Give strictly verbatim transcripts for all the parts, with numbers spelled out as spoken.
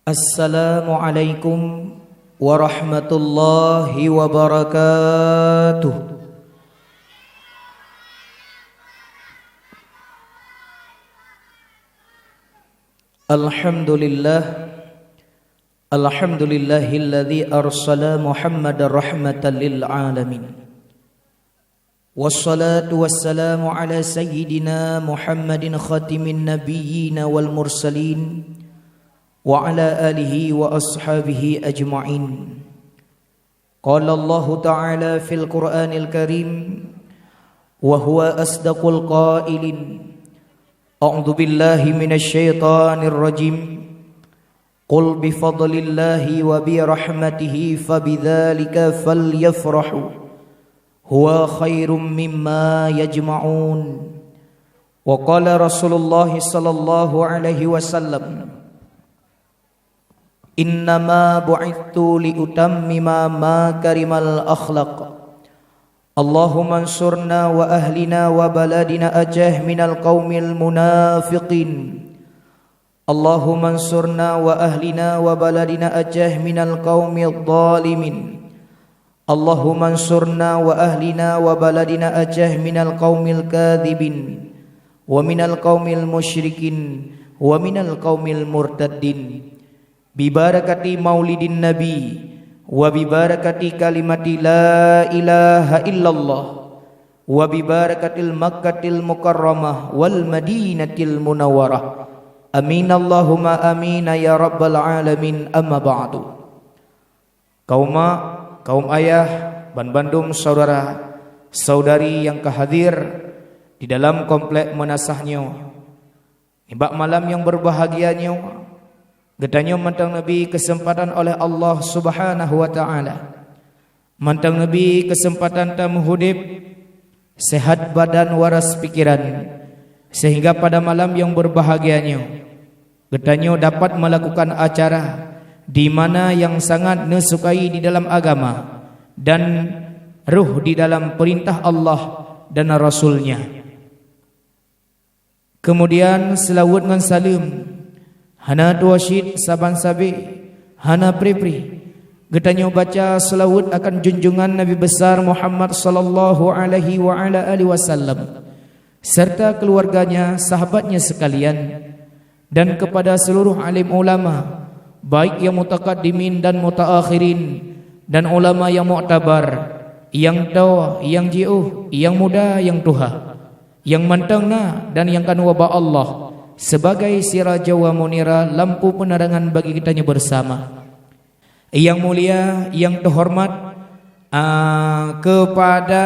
Assalamualaikum warahmatullahi wabarakatuh. Alhamdulillah. Alhamdulillahilladzi arsala Muhammadar rahmatan lil alamin. Wassalatu wassalamu ala sayyidina Muhammadin khatimin nabiyyin wal mursalin, wa ala alihi wa ashabihi ajma'in. Qala Allahu ta'ala fil Qur'anil Karim, wa huwa asdaqul qailin. A'udzu billahi minasy syaithanir rajim. Qul bi fadlillahi wa bi rahmatihi fa bidzalika falyafrahu, huwa khairum mimma yajma'un. Wa qala Rasulullah sallallahu alaihi wasallam, "Innama bu'itsu li utammima makarimal akhlaq." Allahumma ansurna wa ahlina wa baladina Aceh minal qaumil munafiqin. Allahumma ansurna wa ahlina wa baladina Aceh minal qaumil zalimin. Allahumma ansurna wa ahlina wa baladina Aceh minal qaumil kadzibin, wa minal qaumil musyrikin, wa minal qaumil murtaddin. Bibarakati maulidin nabi, wa bibarakati kalimati la ilaha illallah, wa bibarakatil Makkatil Mukarramah wal Madinatil Munawwarah. Amin Allahumma amin ya rabbal alamin, amma ba'du. Kaum mak, kaum ayah, ban bandum saudara, saudari nyang ka hadir di dalam komplek meunasah nyoe. Nibak malam nyang berbahagia nyoe, geutanyoe mantong neubri keuseumpatan oleh Allah Subhanahu wa Ta'ala. Mantong neubri keuseumpatan tameuhudép, sehat badan waras pikiran, sehingga pada malam nyang berbahagia nyoe, geutanyoe dapat melakukan acara di mana nyang sangat neusukai di dalam agama dan roh di dalam peurintah Allah dan Rasul-Nya. Keumudian, seulaweuet ngon saleuem, hana tuwoe cit saban sabe, hana pri-pri, geutanyoe baca seulaweuet akan junjungan Nabi Besar Muhammad sallallahu alaihi wa ala alihi wasallam, serta keuluwarganya, sahabatnya seukalian, dan keupada seuluruh alim ulama, baik nyang mutakaddimin dan mutaakhirin, dan ulama nyang muktabar, nyang toe, nyang jiôh, nyang muda, nyang tuha, nyang mantong na dan nyang ka neuba bak Allah, sibagai siraja wa munira, lampu peunerangan bagi geutanyoe beusama. Nyang mulia, nyang teuhoreumat, a, keupada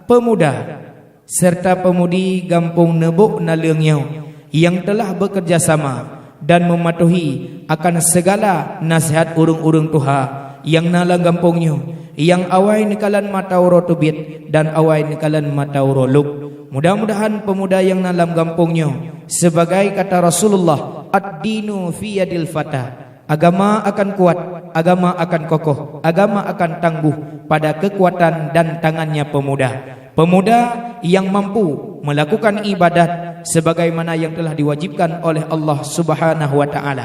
peumuda serta peumudi gampông Neubok Naleueng nyoe nyang teulah beukeureuja sama dan meumatuhi akan sigala naseuhat ureuëng-ureuëng tuha nyang na lam gampông nyoe, nyang awai neukalon mata uroe teubiet dan awai neukalon mata uroe lôb. Mudah-mudahan peumuda nyang na lam gampông nyoe, sibagai kata Rasulullah, "Ad-dinu fi yadil fata." Agama akan kuat, agama akan kokoh, agama akan tangguh pada keukuatan dan tangannya peumuda. Peumuda nyang mampu melakukan ibadat sebagaimana yang telah diwajibkan oleh Allah Subhanahu wa Ta'ala.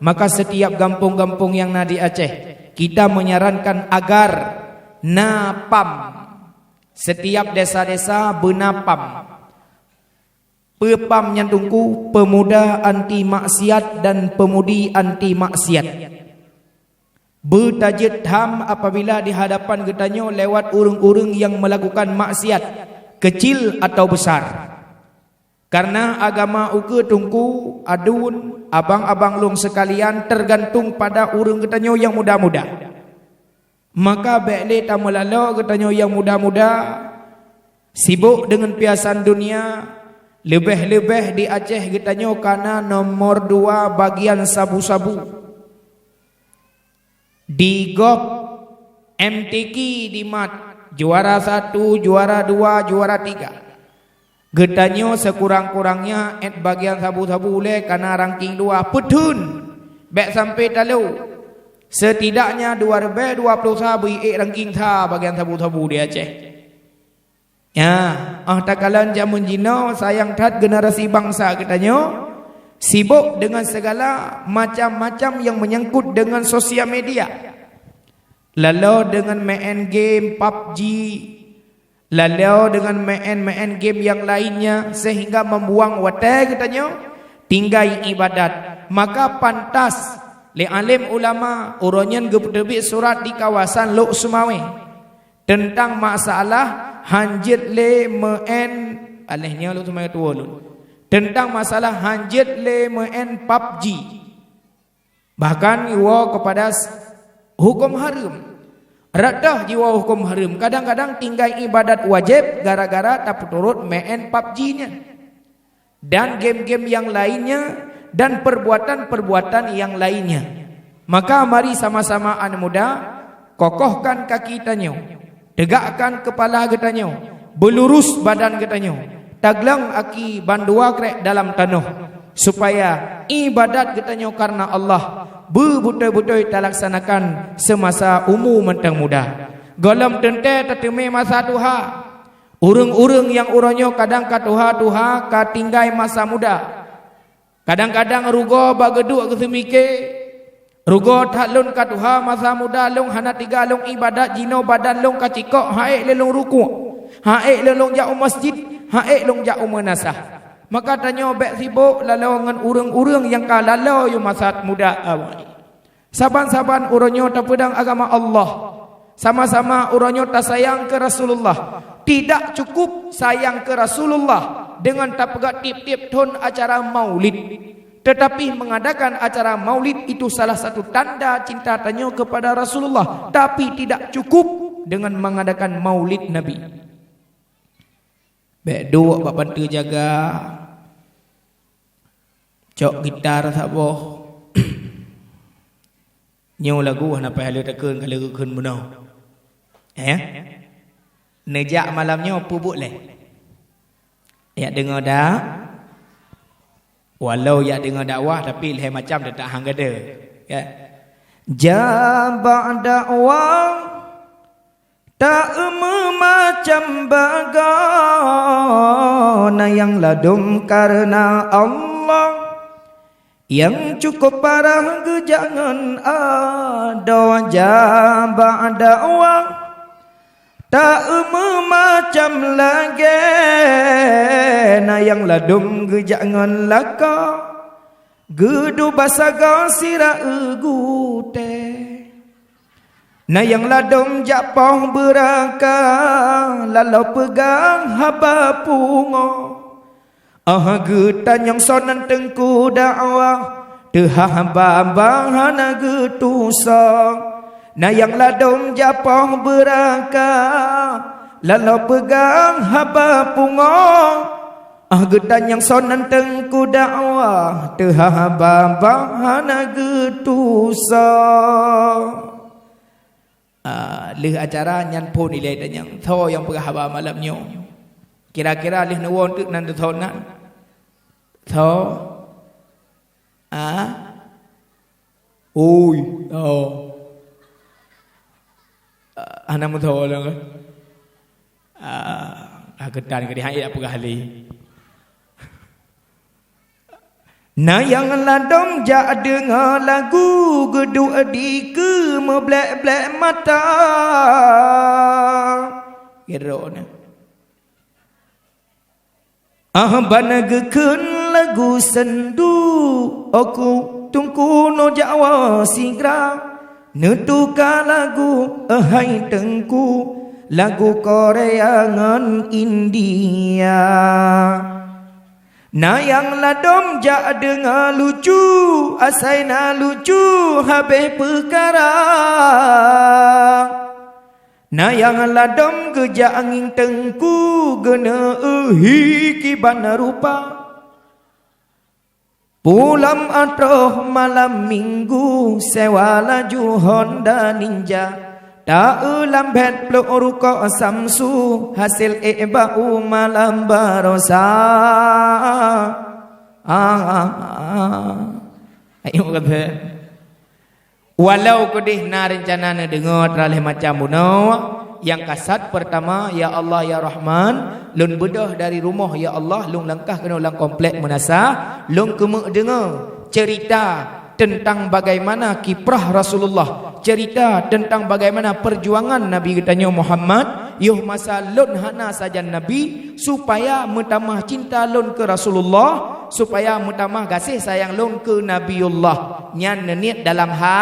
Maka, setiap gampông-gampông nyang na di Aceh, kita menyarankan agar na pam. Setiap desa-desa beuna pam. Peue pam nyan, Teungku? Peumuda anti maksiat dan peumudi anti maksiat. Beutajeuet tham apabila di hadapan geutanyoe lewat ureuëng-ureuëng nyang meulakukan maksiat, keucil atawa beusar. Kareuna agama ukeue, Teungku, aduen, abang-abang lôn seukalian, teugantung pada ureuëng geutanyoe nyang muda-muda. Maka bék lé tameulalô geutanyoe nyang muda-muda sibok deungon piasan dunia, leubeh-leubeh di Aceh geutanyoe ka na nomor dua bagian sabu-sabu. Di gob M T Q di mat, juara satu, juara dua, juara tiga. Geutanyoe sekurang-kurangnya ét bagian sabu-sabu lé ka na ranking dua, peutheun, bék sampai talo. Setidaknya dua ribèe dua ploh sa beu ék ranking sa bagian sabu-sabu di Aceh. Nyan, óh takalon jameun jinoe, sayang that generasi bansa geutanyoe, Sibok dengan segala macam-macam yang menyangkut dengan sosial media. Laloe dengan main game pabji, laloe dengan main-main game yang lainnya, sehingga membuang watée geutanyoe tinggai ibadat. Maka pantas lé alim ulama uroe nyan geupeuteubiet surat di kawasan Lhokseumawe teuntang masalah hanjeuet lé main, aléh nyoe Lhokseumawe tuwoe lôn, teuntang masalah hanjeuet lé main pabji. Bahkan jiwoe keupada s-, huköm hareuem. Rata jiwoe huköm hareuem. Kadang-kadang tinggai ibadat wajéb gara-gara tapeuturot main pabji nyan. Dan game-game yang lainnya, dan perbuatan-perbuatan yang lainnya. Maka mari sama-sama aneuk muda, kokohkan kaki tanyoe. Tegakkan kepala geutanyoe, beulurus badan geutanyoe, tagleueng aki bandua krek dalam tanoh, supaya ibadat geutanyoe karna Allah beubeutôi-beutôi talaksanakan seumasa umu mantong muda. Gohlom teuntée tateumé masa tuha. Ureuëng-ureuëng nyang uroe nyoe kadang ka tuha-tuha ka tinggai masa muda. Kadang-kadang rugoe bak geuduek geuseumike, rugoe that lôn ka tuha masa muda lôn hana tiga lôn ibadat jinoe badan lôn ka cikok, han ék lé lôn rukuk, han ék lé lôn jak u masjid, han ék lôn jak u meunasah. Maka tanyoe bék sibok laloe ngon ureuëng-ureuëng nyang ka laloe yôh masa muda awai. Saban-saban uroe nyoe tapeudang agama Allah, sama-sama uroe nyoe tasayang keu Rasulullah. Tidak cukup sayang keu Rasulullah dengan tapeugah tiep-tiep thon acara maulid, tetapi mengadakan acara maulid itu salah satu tanda cinta tanyoe kepada Rasulullah, tapi tidak cukup dengan mengadakan maulid Nabi. Bék duek bak panteue jaga, cok gitar saboh. Nyoe lagu hana payah lé takheun ka lheueh geukheun bunoe. Eh? Neujak malam nyoe peubuet lé. Jak deungoe dak? Walau jak deungoe dakwah tapi lhée macam teutap han gata. Ya. Jabak dakwah tak meumacam bagoe, na nyang ladom kareuna Allah. Nyang cukup parah geujak ngon adoe jabak dakwah, tak meumacam lagée, na nyang ladom geujak ngon lakoe, geuduek basa goe sira gutée. Na nyang ladom jak poh beuraka, laloe peugah haba pungoe. Ah geutanyong sonan teungku dakwah, teuhah babah hana geutusoe. Na nyang ladom jak poh beuraka, laloe peugah haba pungoe. Ah geutanyong sonan teungku dakwah, teuhah babah hana geutusoe. Ah, lheueh acara nyan phon ilée tanyong, "Soe nyang peugah haba malam nyoe? Kira-kira lheueh neuwoe teuk nan soe nan?" Soe? Ah? Ui, oh. Ah, hana meusoe lom kan? Ah, ah, geutan keudeh han ék peugah lé. Na nyang ladom jak deungoe lagu geuduek dikeue meublek-blek mata. Gero na. Ah ban geukheun lagu sendu, oku teungku nujak woe sigra. Neutuka lagu, hai teungku, lagu Korea ngon India. Na nyang ladom jak deungoe lucu, asai na lucu habéh peukara. Na nyang ladom geujak ngieng teungku, geuneueuhi kiban rupa. Pulang atra malam minggu, sewa laju Honda Ninja, taeu lambet plôk rukok Samsu, hasil ék bak u malam barosa. Ah, ah, ah. Ayo kata. Walau keudeh na reuncana neudeungoe atra lhée macam bunoe, Nyang kasat peurtama, ya Allah, ya Rahman, lôn beudôh dari rumoh, ya Allah, lôn langkah keunoe lam komplek meunasah, lôn keumeuk deungoe ceurita teuntang bagaimana kiprah Rasulullah, ceurita teuntang bagaimana peurjuangan Nabi geutanyoe Muhammad, yoh masa lôn hana sajan Nabi, supaya meutamah cinta lôn keu Rasulullah, supaya meutamah gaséh sayang lôn keu Nabiullah. Nyan neuniet dalam ha.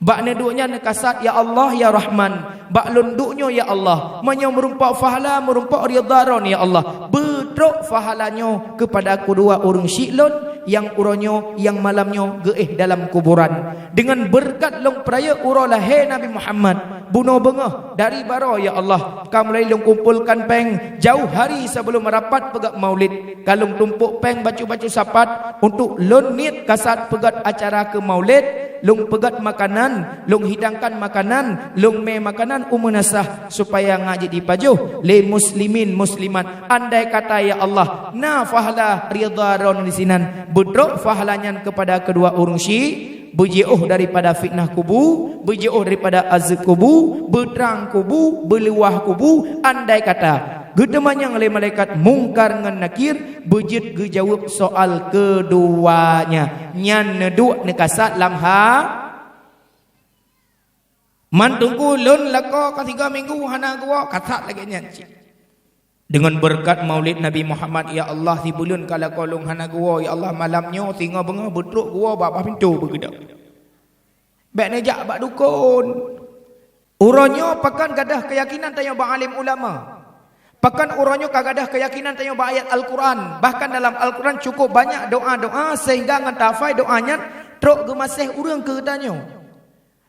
Bak neuduek nyan neukasat, "Ya Allah, ya Rahman, bak lôn duek nyoe, ya Allah, meunyoe meurumpok pahala, meurumpok ridha Droen, ya Allah, beutrok pahala nyoe keupada keudua ureuëng syiek lôn nyang uroe nyoe, nyang malam nyoe geuéh dalam kuburan. Deungon beureukat lôn peurayeuk uroe lahé Nabi Muhammad, bunoe beungoh dari baroe, ya Allah, ka mulai lôn kumpolkan péng jauh hari sebelum rapat peugét maulid." Ka lôn tumpôk péng bacut-bacut sapat untuk lôn niet kasat peugét acara keu maulid, lôn peugét makanan, lôn hidangkan makanan, lôn mé makanan u meunasah supaya ngajak jipajoh lé muslimin muslimat. Andai kata, ya Allah, na pahala ridha Droen disinan, beutrok pahala nyan keupada keudua ureuëng syiek, beujiôh daripada fitnah kubu, beujiôh daripada azeub kubu, beutrang kubu, beuluwah kubu, andai kata geuteumanyong lé malaikat Mungkar ngon Nakir, beujeuet geujaweueb soal keudua nyan. Nyan neuduek neukasat lam ha. Man Teungku, lôn lakoe ka tiga minggu hana geuwoe, kasat lagée nyan cit. Deungon beureukat maulid Nabi Muhammad, ya Allah, sibuleuen ka lakoe lôn hana geuwoe, ya Allah, malam nyoe singoh beungoh beutrok geuwoe bak, bak pintoe beugeudong. Bék neujak bak dukon. Uroe nyoe pakon gadôh keuyakinan tanyoe bak alim ulama. Pakon uroe nyoe ka gadôh keuyakinan tanyoe bak ayat Al-Quran. Bahkan dalam Al-Quran cukup banyak doa-doa sehingga ngon tahafai doa nyan trok geumaséh ureuëng keu geutanyoe.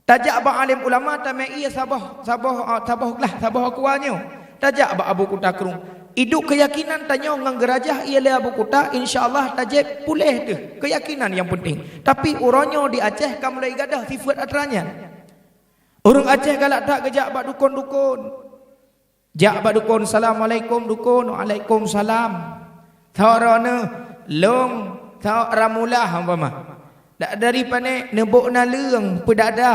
Tajak bak alim ulama tamé ié saboh, saboh, ah, saboh glah, saboh aqua nyoe. Tajak bak Abu Kuta Krueng. Iduek keuyakinan tanyoe ngon geurajah ié lé Abu Kuta, insya Allah tajieb puléh teuh. Keuyakinan nyang peunteng. Tapi uroe nyoe di Aceh ka mulai gadôh sifeuet atra nyan. Ureuëng Aceh galak that geujak bak dukon-dukon. Jak bak dukon, "Assalamualaikum dukon." "Waalaikumsalam." "Tho droeneuh?" "Lôn tho Ramulah," umpama. "Dak dari pané?" "Neubôk naleueng peudada."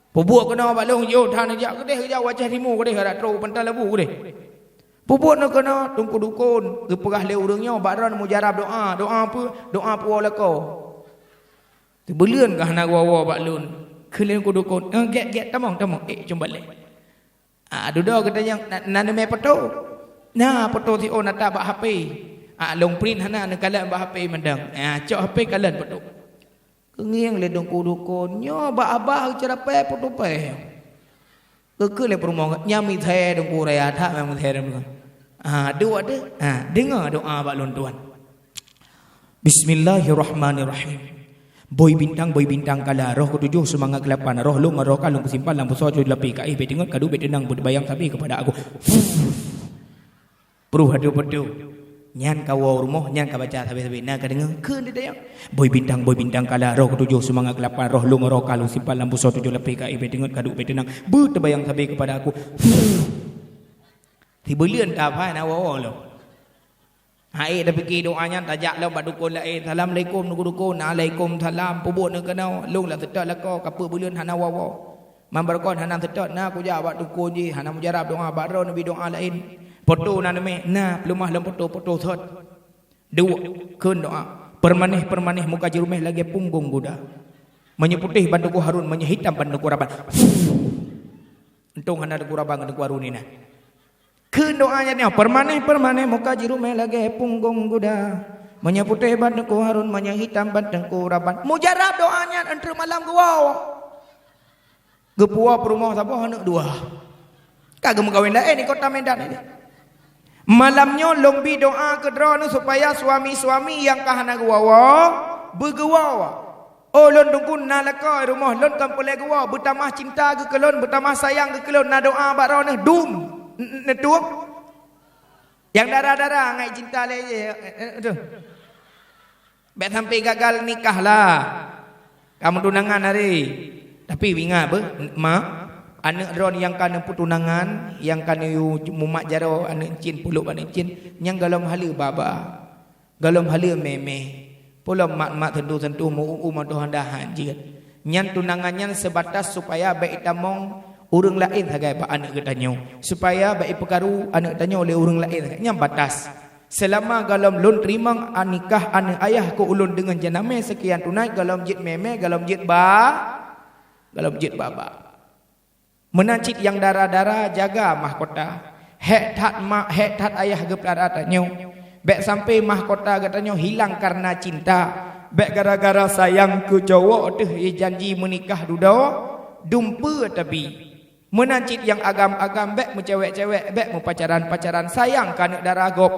"Peubuet keunoe bak lôn." Yoh, that neujak keudeh, jak u Aceh Timu keudeh, adak trok u Pantai Labu keudeh. "Peubuet neuh keunoe, Teungku Dukon?" Geupeugah lé ureuëng nyoe, "Bak droeneuh mujarab doa." "Doa peue?" "Doa puwoe lakoe." "Sibuleuen ka hana geuwoe-woe bak lôn." Kheun lé Teungku Dukon, "Eh, gét, gét, tamong, tamong." Eh, cuma lé. Ah, dudoe geutanyong, "Na, na neumé poto?" "Na, poto siôn ata bak H P." "Ah, lôn print hana, neukalon bak H P mantong." Ah, cok H P kalon poto. Keungieng lé Teungku Dukon, "Nyoe bak abah geuceurapée poto péng." Geukheun lé peurumoh, "Nyan mithée Teungku, raya that memang mithée Teungku." Ah, duek deh. Ah, deungoe doa bak lôn tuan. Bismillahirrahmanirrahim. Bôi bintang, bôi bintang kala, roh ketujuh, seumangat keulapan, roh lôn ngon roh ka lôn peusimpan lam pusoe tujoh lapéh, ka éh bék teungeut, ka duek bék teunang, beuteumbayang sabé keupada aku. Pruh ateueh poto. Nyan ka woe u rumoh, nyan ka baca sabé-sabé, na ka deungoe, kheun di dayah. Bôi bintang, bôi bintang kala, roh ketujuh, seumangat keulapan, roh lôn ngon roh ka lôn simpan lam pusoe tujoh lapéh, ka éh bék teungeut, ka duek bék teunang, beuteumbayang sabé keupada aku. Sibuleuen ka phai na woe-woe lom. Hai, tapike doa nyan, tajak lom bak dukon laén. "Assalamualaikum, Teungku Dukon." "Waalaikumsalam." "Peubuet neuh keunoe?" "Lôn lam seutôt lakoe, ka peuet buleuen hana woe-woe. Man barokon hana seutôt, na kujak bak dukon jih, hana mujarab doa bak droe neubi doa laén. Poto na neumé?" "Na, peuleumah lom poto, poto sot." Duek, kheun doa. "Peurumanéh-peurumanéh muka jiruméh lagée punggong guda. Meunyoe putéh ban Teungku Harun, meunyoe hitam ban Teungku Raban." Untông hana Teungku Raban ngon Teungku Harun inan. Kheun doa nyan nyoe, "Peurumanéh-peurumanéh muka jiruméh lagée punggong guda. Meunyoe putéh ban Teungku Harun, meunyoe hitam ban Teungku Raban." Mujarab doa nyan, 'oh treuk malam geuwoe. Geupuwoe peurumoh saboh, aneuëk dua. Ka geumeukawen laén di kota Medan nyoe. "Malam nyoe lôn bi doa keu droeneuh supaya suami-suami nyang ka hana geuwoe-woe, beugeuwoe. Oh lôn Teungku, na lakoe rumoh lôn kon peureulée geuwoe, beutamah cinta geuh keu lôn, beutamah sayang geuh keu lôn, na doa bak droeneuh dum." N-, n-, neutueng. Nyang dara-dara ngai cinta lé, eh, eh, eh, tu. Bék sampai gagal nikah lah. Ka meutunangan hari. Tapi ingat beuh, ma, aneuëk droe nyang ka neupeutunangan, nyang ka neuyue mumat jaroe aneuëk cin, pulôk aneuëk cin, nyang golom haleue baba. Golom haleue mémé. Pulom mat-mat sentuh-sentuh meu-u mantong hana han jeuet. Nyan tunangan nyan seubatas supaya bék itamong ureuëng laén sagai bak aneuëk geutanyoe, supaya bék ipeukaru aneuëk tanyoe lé ureuëng laén sagai. Nyan batas. Seulama gohlom lôn teurimong nikah aneuëk ayah keu ulôn deungon janamé seukian tunai, gohlom jeuet mémé, gohlom jeuet ba, gohlom jeuet baba. Meunan cit nyang dara-dara jaga mahkota. Hék that mak, hék that ayah geupeulara tanyoe. Bék sampai mahkota geutanyoe hilang kareuna cinta. Bék gara-gara sayang keu cowok teuh ijanji meunikah dudoe, dumpeue tabi. Meunan cit nyang agam-agam bék meucewek-cewek, bék meupacaran-pacaran, sayang keu aneuëk dara gob.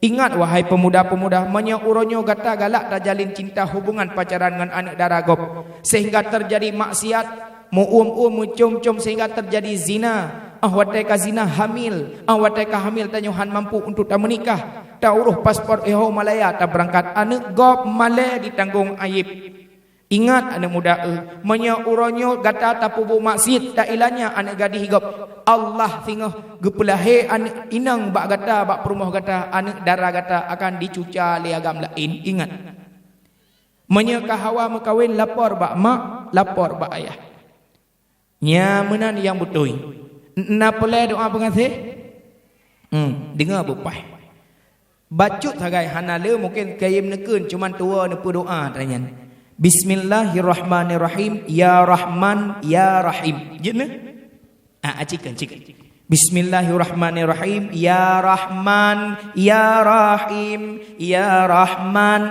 Ingat, wahai peumuda-peumuda, meunyoe uroe nyoe gata galak tajalin cinta hubungan pacaran ngon aneuëk dara gob, sehingga teujadi maksiat, meu-uem-uem, meucom-com, sehingga teujadi zina. Ah watée ka zina, hamil. Ah watée ka hamil, tanyoe hán mampu untuk tameunikah. Tauroh paspor iho Malaya, tabeurangkat. Aneuëk gob malée ditanggong ayeb. Ingat, aneuëk muda, eh, meunyoe uroe nyoe gata tapeubuet maksiet, tailanya aneuëk gadih gob, Allah singoh geupeulahé aneuëk inong bak gata, bak peurumoh gata, aneuëk dara gata akan dicuca lé agam laén. Ingat, meunyoe ka hawa meukawen, lapor bak mak, lapor bak ayah. Nyan meunan nyang beutôi. Na peureulée doa peungaséh? Hmm, deungoe beupaih. Bacut sagai hana le, mungken kayém neukheun, cuman tuwoe neupeudoa tanyan. Bismillahirrahmanirrahim, ya Rahman, ya Rahim. Jeuet na? Ah, ah, cikheun, cikheun. Bismillahirrahmanirrahim, ya Rahman, ya Rahim, ya Rahman.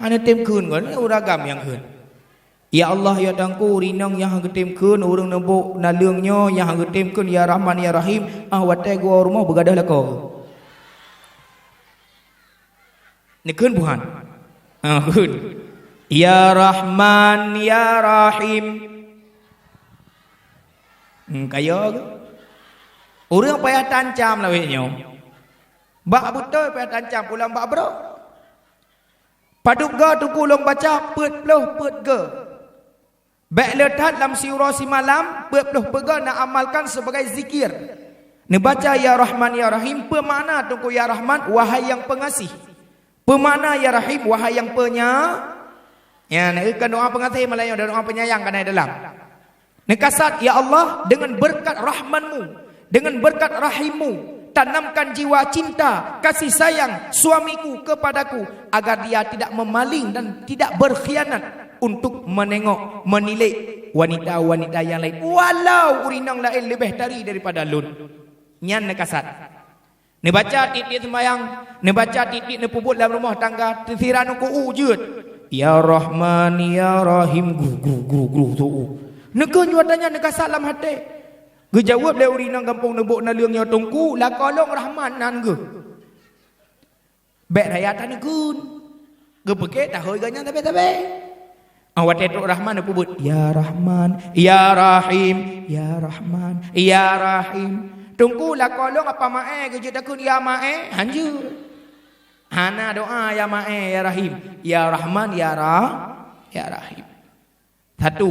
Hana tem kheun kon, ureuëng agam nyang kheun. Ya Allah, ya Tuhanku, ureuëng inong nyang hana geutem kheun, ureuëng neubôk naleueng nyoe nyang hana geutem kheun, ya Rahman, ya Rahim, ah watée geuwoe rumoh beugadôh lakoe. Neukheun buhan? Ah, kheun. Ya Rahman, ya Rahim. Hmm, kaya ke? Ureuëng payah tancam lawét nyoe. Bak beutôi payah tancam pulang bak brok. Padub goe Teungku lôn baca peuet ploh peuet goe. Bék le that lam siuroe simalam peuet ploh peuet goe na amalkan sebagai zikir. Neubaca ya Rahman ya Rahim, peue makna Teungku ya Rahman, wahai nyang peungasih. Peue makna ya Rahim, wahai nyang peunya-, ya, na keuh doa peungasih, malah nyoe doa peunyayang kana dalam. Neukasat, ya Allah, dengan berkat rahman-Mu, dengan berkat rahim-Mu, tanamkan jiwa cinta, kasih sayang suamiku kepadaku, agar dia tidak memaling dan tidak berkhianat untuk menengok, menilik wanita-wanita yang lain, walau ureuëng inong laén leubeh tari daripada lôn. Nyan neukasat. Neubaca tieb-tieb seumayang, neubaca tieb-tieb neupeubuet lam rumoh tangga, teusira nuku-u jeuet. Ya Rahman, ya Rahim, gru, gru, gru, gru, tu-u. Neukheun jua tanyan neukasat lam até. Geujaweueb lé ureuëng inong gampông neubôk naleueng nyoe, Teungku, lakoe lôn Rahman nan geuh. Bék raya taneukheun. Geupeuke tahôi geuh nyan sabe-sabe. Ah, watée trok Rahman neupeubuet, "Ya Rahman, ya Rahim, ya Rahman, ya Rahim." Teungku lakoe lôn apa Maé geujeuet takheun, "Ya Maé"? Hanjeuet. Hana doa, "Ya Maé, ya Rahim." "Ya Rahman, ya Ra-, ya Rahim." Satu.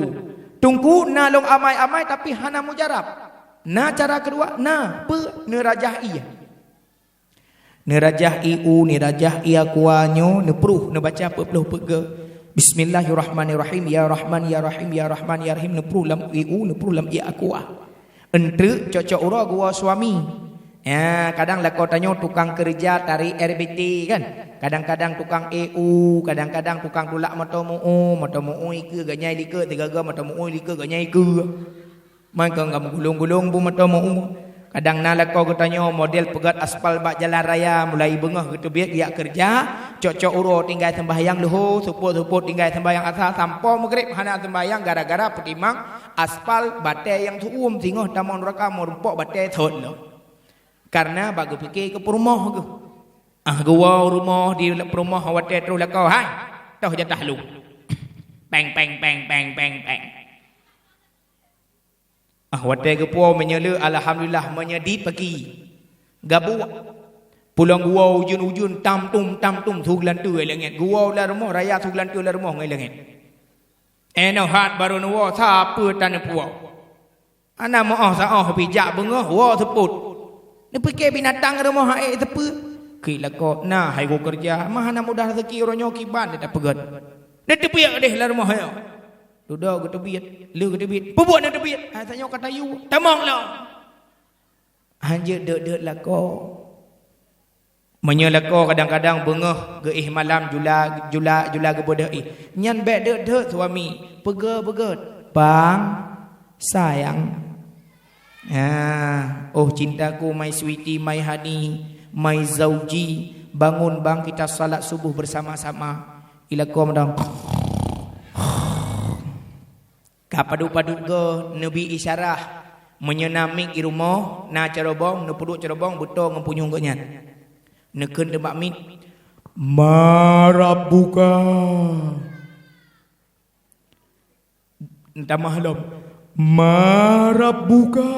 Teungku na lôn amai-amai tapi hana mujarab. Na cara keudua, na peue neurajah ie. Neurajah ie u, neurajah ie aqua nyoe, neupruh, neubaca peuet ploh peuet goe. Bismillahirrahmanirrahim, ya Rahman, ya Rahim, ya Rahman, ya Rahim, neupruh lam ie u, neupruh lam ie aqua. Eunteuk cok-cok uroe geuwoe suami. Ya, kadang lakoe tanyoe tukang keureuja tarék R B T kan. Kadang-kadang tukang E U, kadang-kadang tukang tulak moto meu-u, moto meu-u ikeue geunyai likot, sigoe-goe moto meu-u likot geunyai ikeue. Man kon ka meugulong-gulong bu moto meu-u. Kadang na lakoe geutanyoe model peugét aspal bak jalan raya, mulai beungoh geuteubiet geujak keureuja, cok-cok uroe tinggai seumbahyang luho, seupôt-seupôt tinggai seumbahyang asa, sampoe meugreb hana seumbahyang gara-gara peutimang aspal batée nyang seu-uem, singoh tamong nuraka meurumpok batée thot lom. Kareuna bak geupike keu peurumoh geuh. Ah geuwoe rumoh di peurumoh watée troh lakoe, "Hai, toh jatah lôn." Peng, peng, peng, peng, peng, peng. Ah, watée geupuwoe meunyoe le, alhamdulillah, meunyoe dit paki. Gabuek. Pulang geuwoe ujeuen-ujeuen, tam tum, tam tum, su geulanteue langét. Geuwoe lam rumoh, raya su geulanteue lam rumoh ngon langét. Inoe hat barô neuwoe, sapeue taneupeuwoe. Hana meu-oh saoh pih jak beungoh, woe seupôt. Neupike binatang rumoh hana ék sapeue. Keu lakoe na hai geukeureuja, ma hana mudah rezeki uroe nyoe kiban tapeugét. Neuteubiet deh lam rumoh nyoe. Dudoe geuteubiet, lheueh geuteubiet, peubuet na teubiet. Hai, tanyoe ka tayue, tamong lom. Hanjeuet deuek-deuek lakoe. Meunyoe lakoe kadang-kadang beungoh geuéh malam jula, jula, jula geubeudôh éh, nyan bèk deuek-deuek suami, peugah beugét, "Bang, sayang." Ah, "Oh cintaku, my sweetie, my honey, my zauji, bangun bang, kita salat subuh bersama-sama." Ilakoe mantong. Ka padub-padub goe neubi isyarah, meunyoe na mic i rumoh, na carobong, neupeuduek carobong, beutoe ngon punyueng gobnyan. Neukheun teuma mic, "Marabbuka." Tamah lom, "Marabbuka."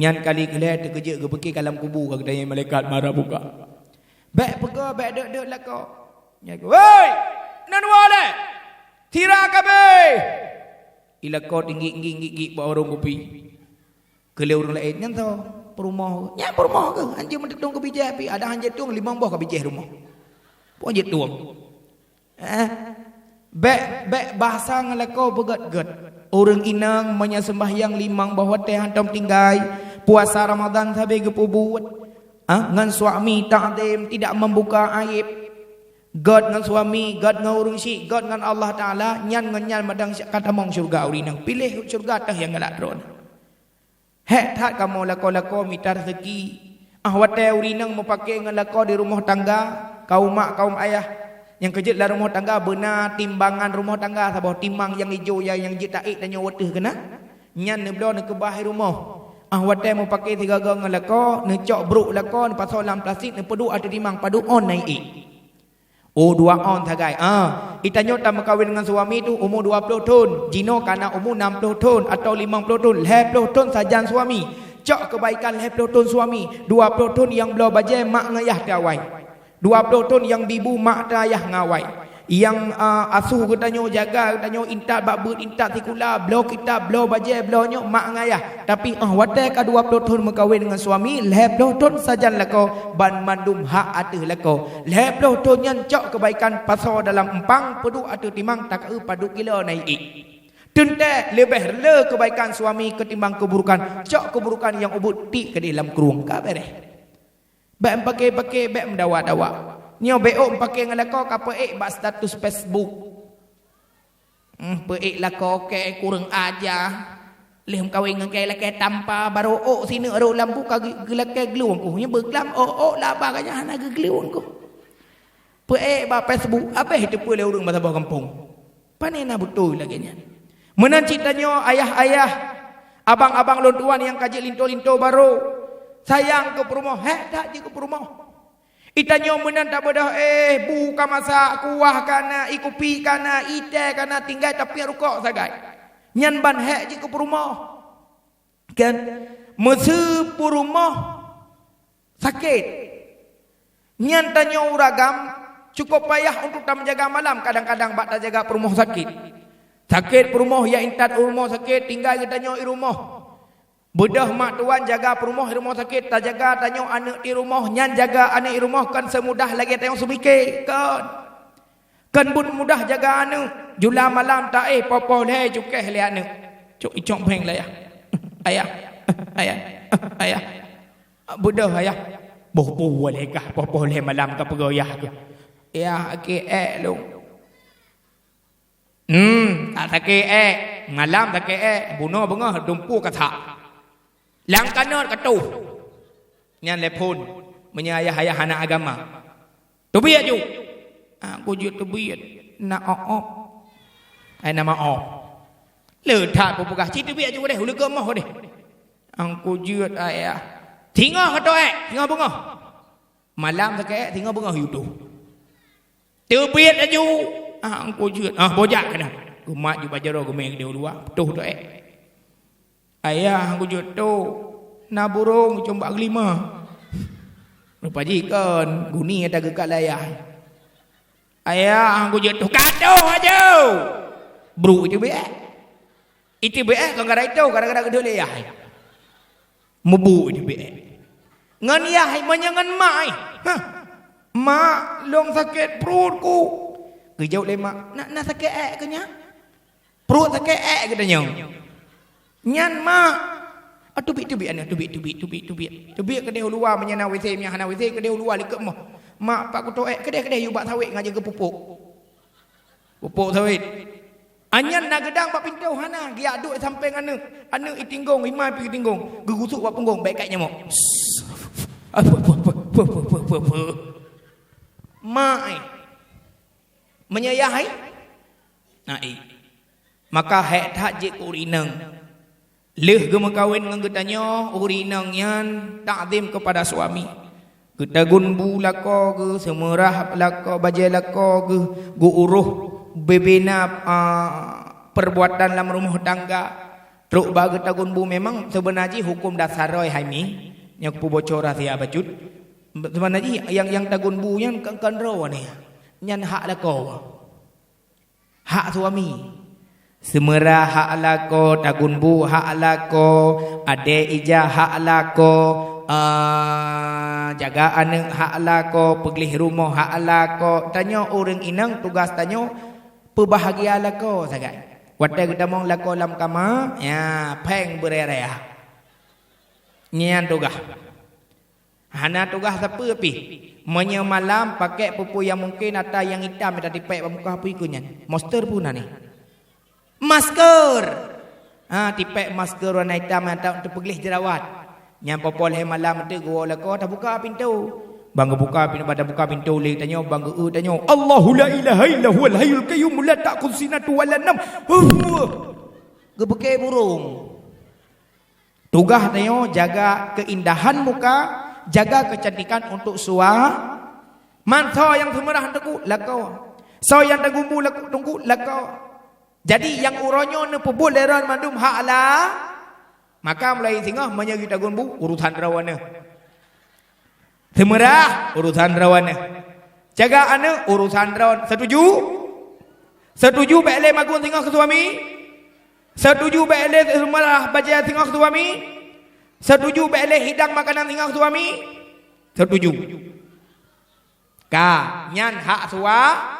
Nyan kali keulhèe teukeujeuet geupike ka lam kubu ka geutanyong malaikat, "Marabbuka." Bèk peugah, bèk deuek-deuek lakoe. Nyan, "Woi! Nan woe lé! Sira kabeh!" Ilakoe tinggi-tinggi gik-gik bak warong kupi. Keu lé ureueng laén, "Nyan soe? Peurumoh?" "Nyan peurumoh keuh, hanjeuet meuteutong keu bijèh pih, adak hanjeuet tueng limong boh ka bijèh rumoh. Peue hanjeuet tueng?" Eh, bèk, bèk bahasa ngon lakoe beugét-gét. Ureueng inong meunyoe seumbahyang limong boh watèe hántom tinggai, puasa Ramadan sabe geupeubuet, ah, ngon suami takzim, tidak membuka aib. Gét ngon suami, gét ngon ureueng syik, gét ngon Allah Taala, nyan ngon nyan mantong ka tamong syeuruga ureueng inong. Piléh syeuruga teuh nyang galak droeneuh. Hék that kamoe lakoe-lakoe mita raseuki. Ah, watèe ureueng inong meupake ngon lakoe di rumoh tangga, kaum mak, kaum ayah, nyang keujeuet lam rumoh tangga beuna timbangan rumoh tangga saboh, timang nyang ijo, nyang, nyang jeuet taék tanyoe watèe keunan. Nyan neubloe neukeubah i rumoh. Ah, watèe meupake sigoe-goe ngon lakoe, neucok brôk lakoe, neupasoe lam plastik, neupeuduek ateueh timang, padub ôn na iék. Oh, dua ôn sagai. Ah, itanyoe tameukawen ngon suami tu umu dua ploh thon, jinoe ka na umu nam ploh thon atawa limong ploh thon, lhèe ploh thon sajan suami. Cok keubaikan lhèe ploh thon suami, dua ploh thon nyang bloe bajèe mak ngon yah teuawai. Dua ploh thon nyang bi bu mak teuh ayah ngon awai. Nyang, ah, asuh geutanyoe, jaga geutanyoe, intat bak beuet, intat sikula, bloe kitab, bloe bajèe, bloe nyoe mak ngon ayah. Tapi, ah, watèe ka dua ploh thon meukawen ngon suami, lhèe ploh thon sajan lakoe, banmandum hak ateueh lakoe. Lhèe ploh thon nyan cok keubaikan pasoe dalam eumpang, peuduek ateueh timang, takeue padub kilo na iék. Teuntèe leubeh le keubaikan suami keutimbang keuburukan, cok keuburukan nyang ubit tiek keudéh lam krueng, ka bèrèh. Bèk meupake-pake, bèk meudawa-dawa. Nyoe bèk ôk meupake ngon lakoe ka peuék bak status Facebook. Hmm, peuék lakoe kèe kureueng aja. Lheueh meukawen ngon kèe lakèe tampa, barô ôk sineuk rhot lam bu ka geu-, geulakèe glueng kuh. Nyoe beuklam ôk-ôk laba ka nyan hana geuglueng kuh. Peuék bak Facebook, abéh teupeu lé ureueng bak saboh gampông. Pane na beutôi lagèe nyan. Meunan cit tanyoe ayah-ayah, abang-abang lôn tuan nyang ka jeuet linto-linto barô, sayang keu peurumoh, hék that jih keu peurumoh. Itanyoe meunan tabeudôh, éh, bu ka masak, kuah ka na, ie kupi ka na, ie teh ka na, tinggai tapiep rukok sagai. Nyan ban hék jih keu peurumoh. Kan? Meuseu peurumoh sakét. Nyan tanyoe ureueng agam cukôp payah untuk tameujaga malam, kadang-kadang bak tajaga peurumoh sakét. Sakét peurumoh, ya intat u rumoh sakét, tinggai geutanyoe i rumoh. Beudôh mak tuan jaga peurumoh i rumoh sakét, tajaga tanyoe aneuk di rumoh, nyan jaga aneuk i rumoh kon seumudah lagèe tanyoe seumike, kon. Kon buet mudah jaga aneuk, jula malam taéh poh-poh lhèe cukéh lé aneuk. Cok icok phèng lé ayah. Ayah, ayah, ayah. Beudôh ayah. Boh bu lé kah poh-poh lhèe malam ka peugah yah keuh. Yah, akhé ék lôn. Hmm, ka sakét ék. Malam sakét ék. Bunoe beungoh dumpeue ka sak. Lam kanot ka toh. Nyan lé phôn. Meunyoe ayah-ayah hana agama. Teubiet ju. Ah, ku jeuet teubiet. Na ôk-ôk. Ai na ma ôk. Le that peugah, "Ci teubiet ju deh, ulèe keumoh deh." Ang ku jeuet ayah. Singoh ka toh ék, singoh beungoh. Malam sakét ék, singoh beungoh yue toh. Teubiet laju. Ah, ang ku jeuet. Ah, bojak keunan. Geumat ju bak jaroe geumè keudéh u luwa. Toh toh ék. Ayah, hana kujeuet toh, na burông cong bak geulimong. Rupa jih kon, guni ata geukat lé ayah. Ayah, hana kujeuet toh, ka toh aju! Brôk iteubiet. Iteubiet kon gara-gara toh, gara-gara geudeuh lé ayah. Meubrôk iteubiet. Ngon yah, meunyoe ngon mak, hah? "Mak, lôn sakét pruet ku." Geujaweueb lé mak, "Na, na sakét ék keuh nyan?" Pruet sakét ék geutanyoe. Nyan mak. Ah, teubiet, teubiet aneuk, teubiet, teubiet, teubiet, teubiet. Teubiet keudeh u luwa, meunyo na WC, meunyo hana WC keudeh u luwa likot moh. Mak, pat kuto ék, keudeh, keudeh yue bak sawét ngon jih geupupuk. Pupuk sawét. Anyan na geudang bak pintoe hana, geujak duek sampéng aneuk. Aneuk itinggong, ima pih itinggong. Geugusuk bak punggong, bèk kait nyamok. Mak, eh. Meunyo yah, eh. Nah, eh. Maka hék that jeuet keu ureueng inong. Lheueh geumeukawen ngon geutanyoe, ureueng inong nyan takzim keupada suami. Geutagun bu lakoe geuh, seumeurah lakoe, bajèe lakoe geuh, geuuroh bubena, a, perbuatan lam rumoh tangga. Trok bak geutagun bu memang seubeuna jih huköm dasar roh hai mi, nyang kupeuboco rahsia bacut. Seubeuna jih nyang, nyang tagun bu nyan kon, kon droeneuh. Nyan hak lakoe. Hak suami. Seumeurah hak lakoe, tagun bu hak lakoe, adèe ija hak lakoe, a, jaga aneuk hak lakoe, peugleh rumoh hak lakoe. Tanyoe ureueng inong tugaih tanyoe peubahgia lakoe sagai. Watèe geutamong lakoe lam kama, ya, pheng beuraya-raya. Nyan tugaih. Hana tugaih sapeue pih. Meunyoe malam, pakèk peue-peue nyang mungken atra nyang itam nyang tatipèk bak muka, peue keuh nyan. Monster peue na nyan. Masker. Ha, tipèk masker warna itam nyang ta-, tapeugleh jeurawat. Nyan poh-poh lhèe malam teuk geuwoe lakoe, tabuka pintoe. Ban geubuka pintoe, ban tabuka pintoe lé tanyoe, ban geu-eu tanyoe, "Allahu la ilaha illa huwal hayyul qayyum la ta'khudhuhu sinatun wa la naum." Huh. Geupeukée burông. Tugaih tanyoe jaga keindahan muka, jaga kecantikan untuk sua-, man soe nyang seumeurah teungku, lakoe. Soe nyang tagun bu lak-, teungku, lakoe. Jadi nyang uroe nyoe neupeubuet lé droe mandum hak la-, maka mulai singoh meunyoe geutanyoe tagun bu, urusan droeneuh. Seumeurah, urusan droeneuh. Jaga aneuk, urusan droe. Setuju? Setuju bèk lé magun singoh keu suami? Setuju bèk lé seumeurah bajèe singoh keu suami? Setuju bèk lé hidang makanan singoh keu suami? Setuju. Ka, nyan hak sua-,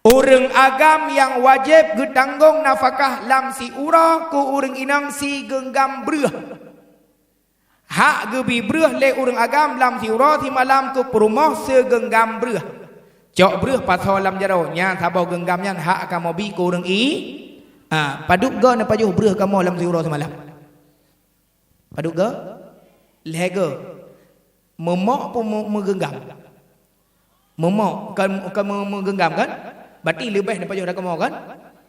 ureueng agam nyang wajéb geutanggong nafakah lam siuroe keu ureueng inong sigeunggam breuh. Hak geubi breuh lé ureueng agam lam siuroe simalam keu peurumoh sigeunggam breuh. Cok breuh pasoe lam jaroe, nyan saboh geunggam nyan hak kamoe bi keu ureueng i-, a, padub goe neupajoh breuh kamoe lam siuroe simalam? Padub goe? Lhèe goe. Meumok peue meu-, meugeunggam? Meumok, kon, kon meu-, meugeunggam kan? Berarti leubeh neupajoh atra kamoe kan?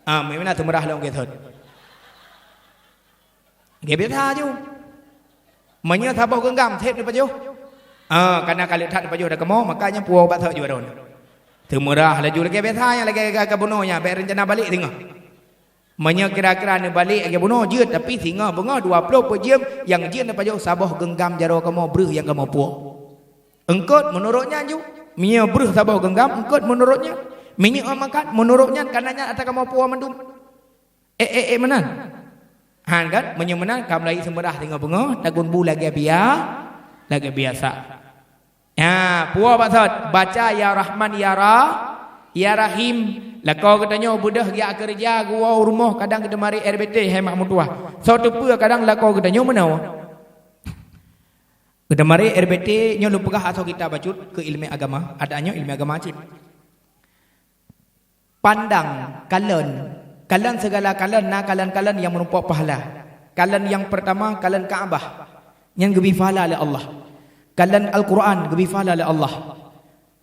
Ah, meunan seumeurah lom gét thon. Gét biasa ju. Meunyoe saboh geunggam, sép neupajoh. Ah, kana ka lheueh that neupajoh atra kamoe, maka nyan puwoe bak thot ju atra nyan. Seumeurah laju lagèe biasa nyan, lagèe ka, ka bunoe nyan, bèk rencana balek singoh. Meunyoe kira-kira neubalek lagèe bunoe jeuet, tapi singoh beungoh dua ploh peuet jeuem nyang jeuet neupajoh saboh geunggam jaroe kamoe breuh nyang kamoe puwoe. Eungkot meunurot nyan ju. Meunyoe breuh saboh geunggam, eungkot meunurot nyan. Minyeuk makan meunurot nyan, kana nyan atra kamoe puwoe mandum. Eh, eh, eh, meunan. Han kan? Meunyoe meunan, ka mulai seumeurah singoh beungoh, tagun bu lagèe bia-, lagèe biasa. Ha, puwoe bak thot, baca ya Rahman, ya Ra-, ya Rahim. Lakoe geutanyoe beudôh geujak keureuja, geuwoe u rumoh, kadang geuteumari R B T, hai mak meutuwah. Soe teupeue kadang lakoe geutanyoe meunoe. Geuteumari R B T nyoe lôn peugah asoe kitab bacut keu ileumèe agama, adak nyoe ileumèe agama cit. Pandang, kalon. Kalon sigala kalon, na kalon-kalon nyang meurumpok pahala. Kalon nyang peurtama, kalon Ka'bah. Nyan geubi pahala lé Allah. Kalon Al-Qur'an, geubi pahala lé Allah.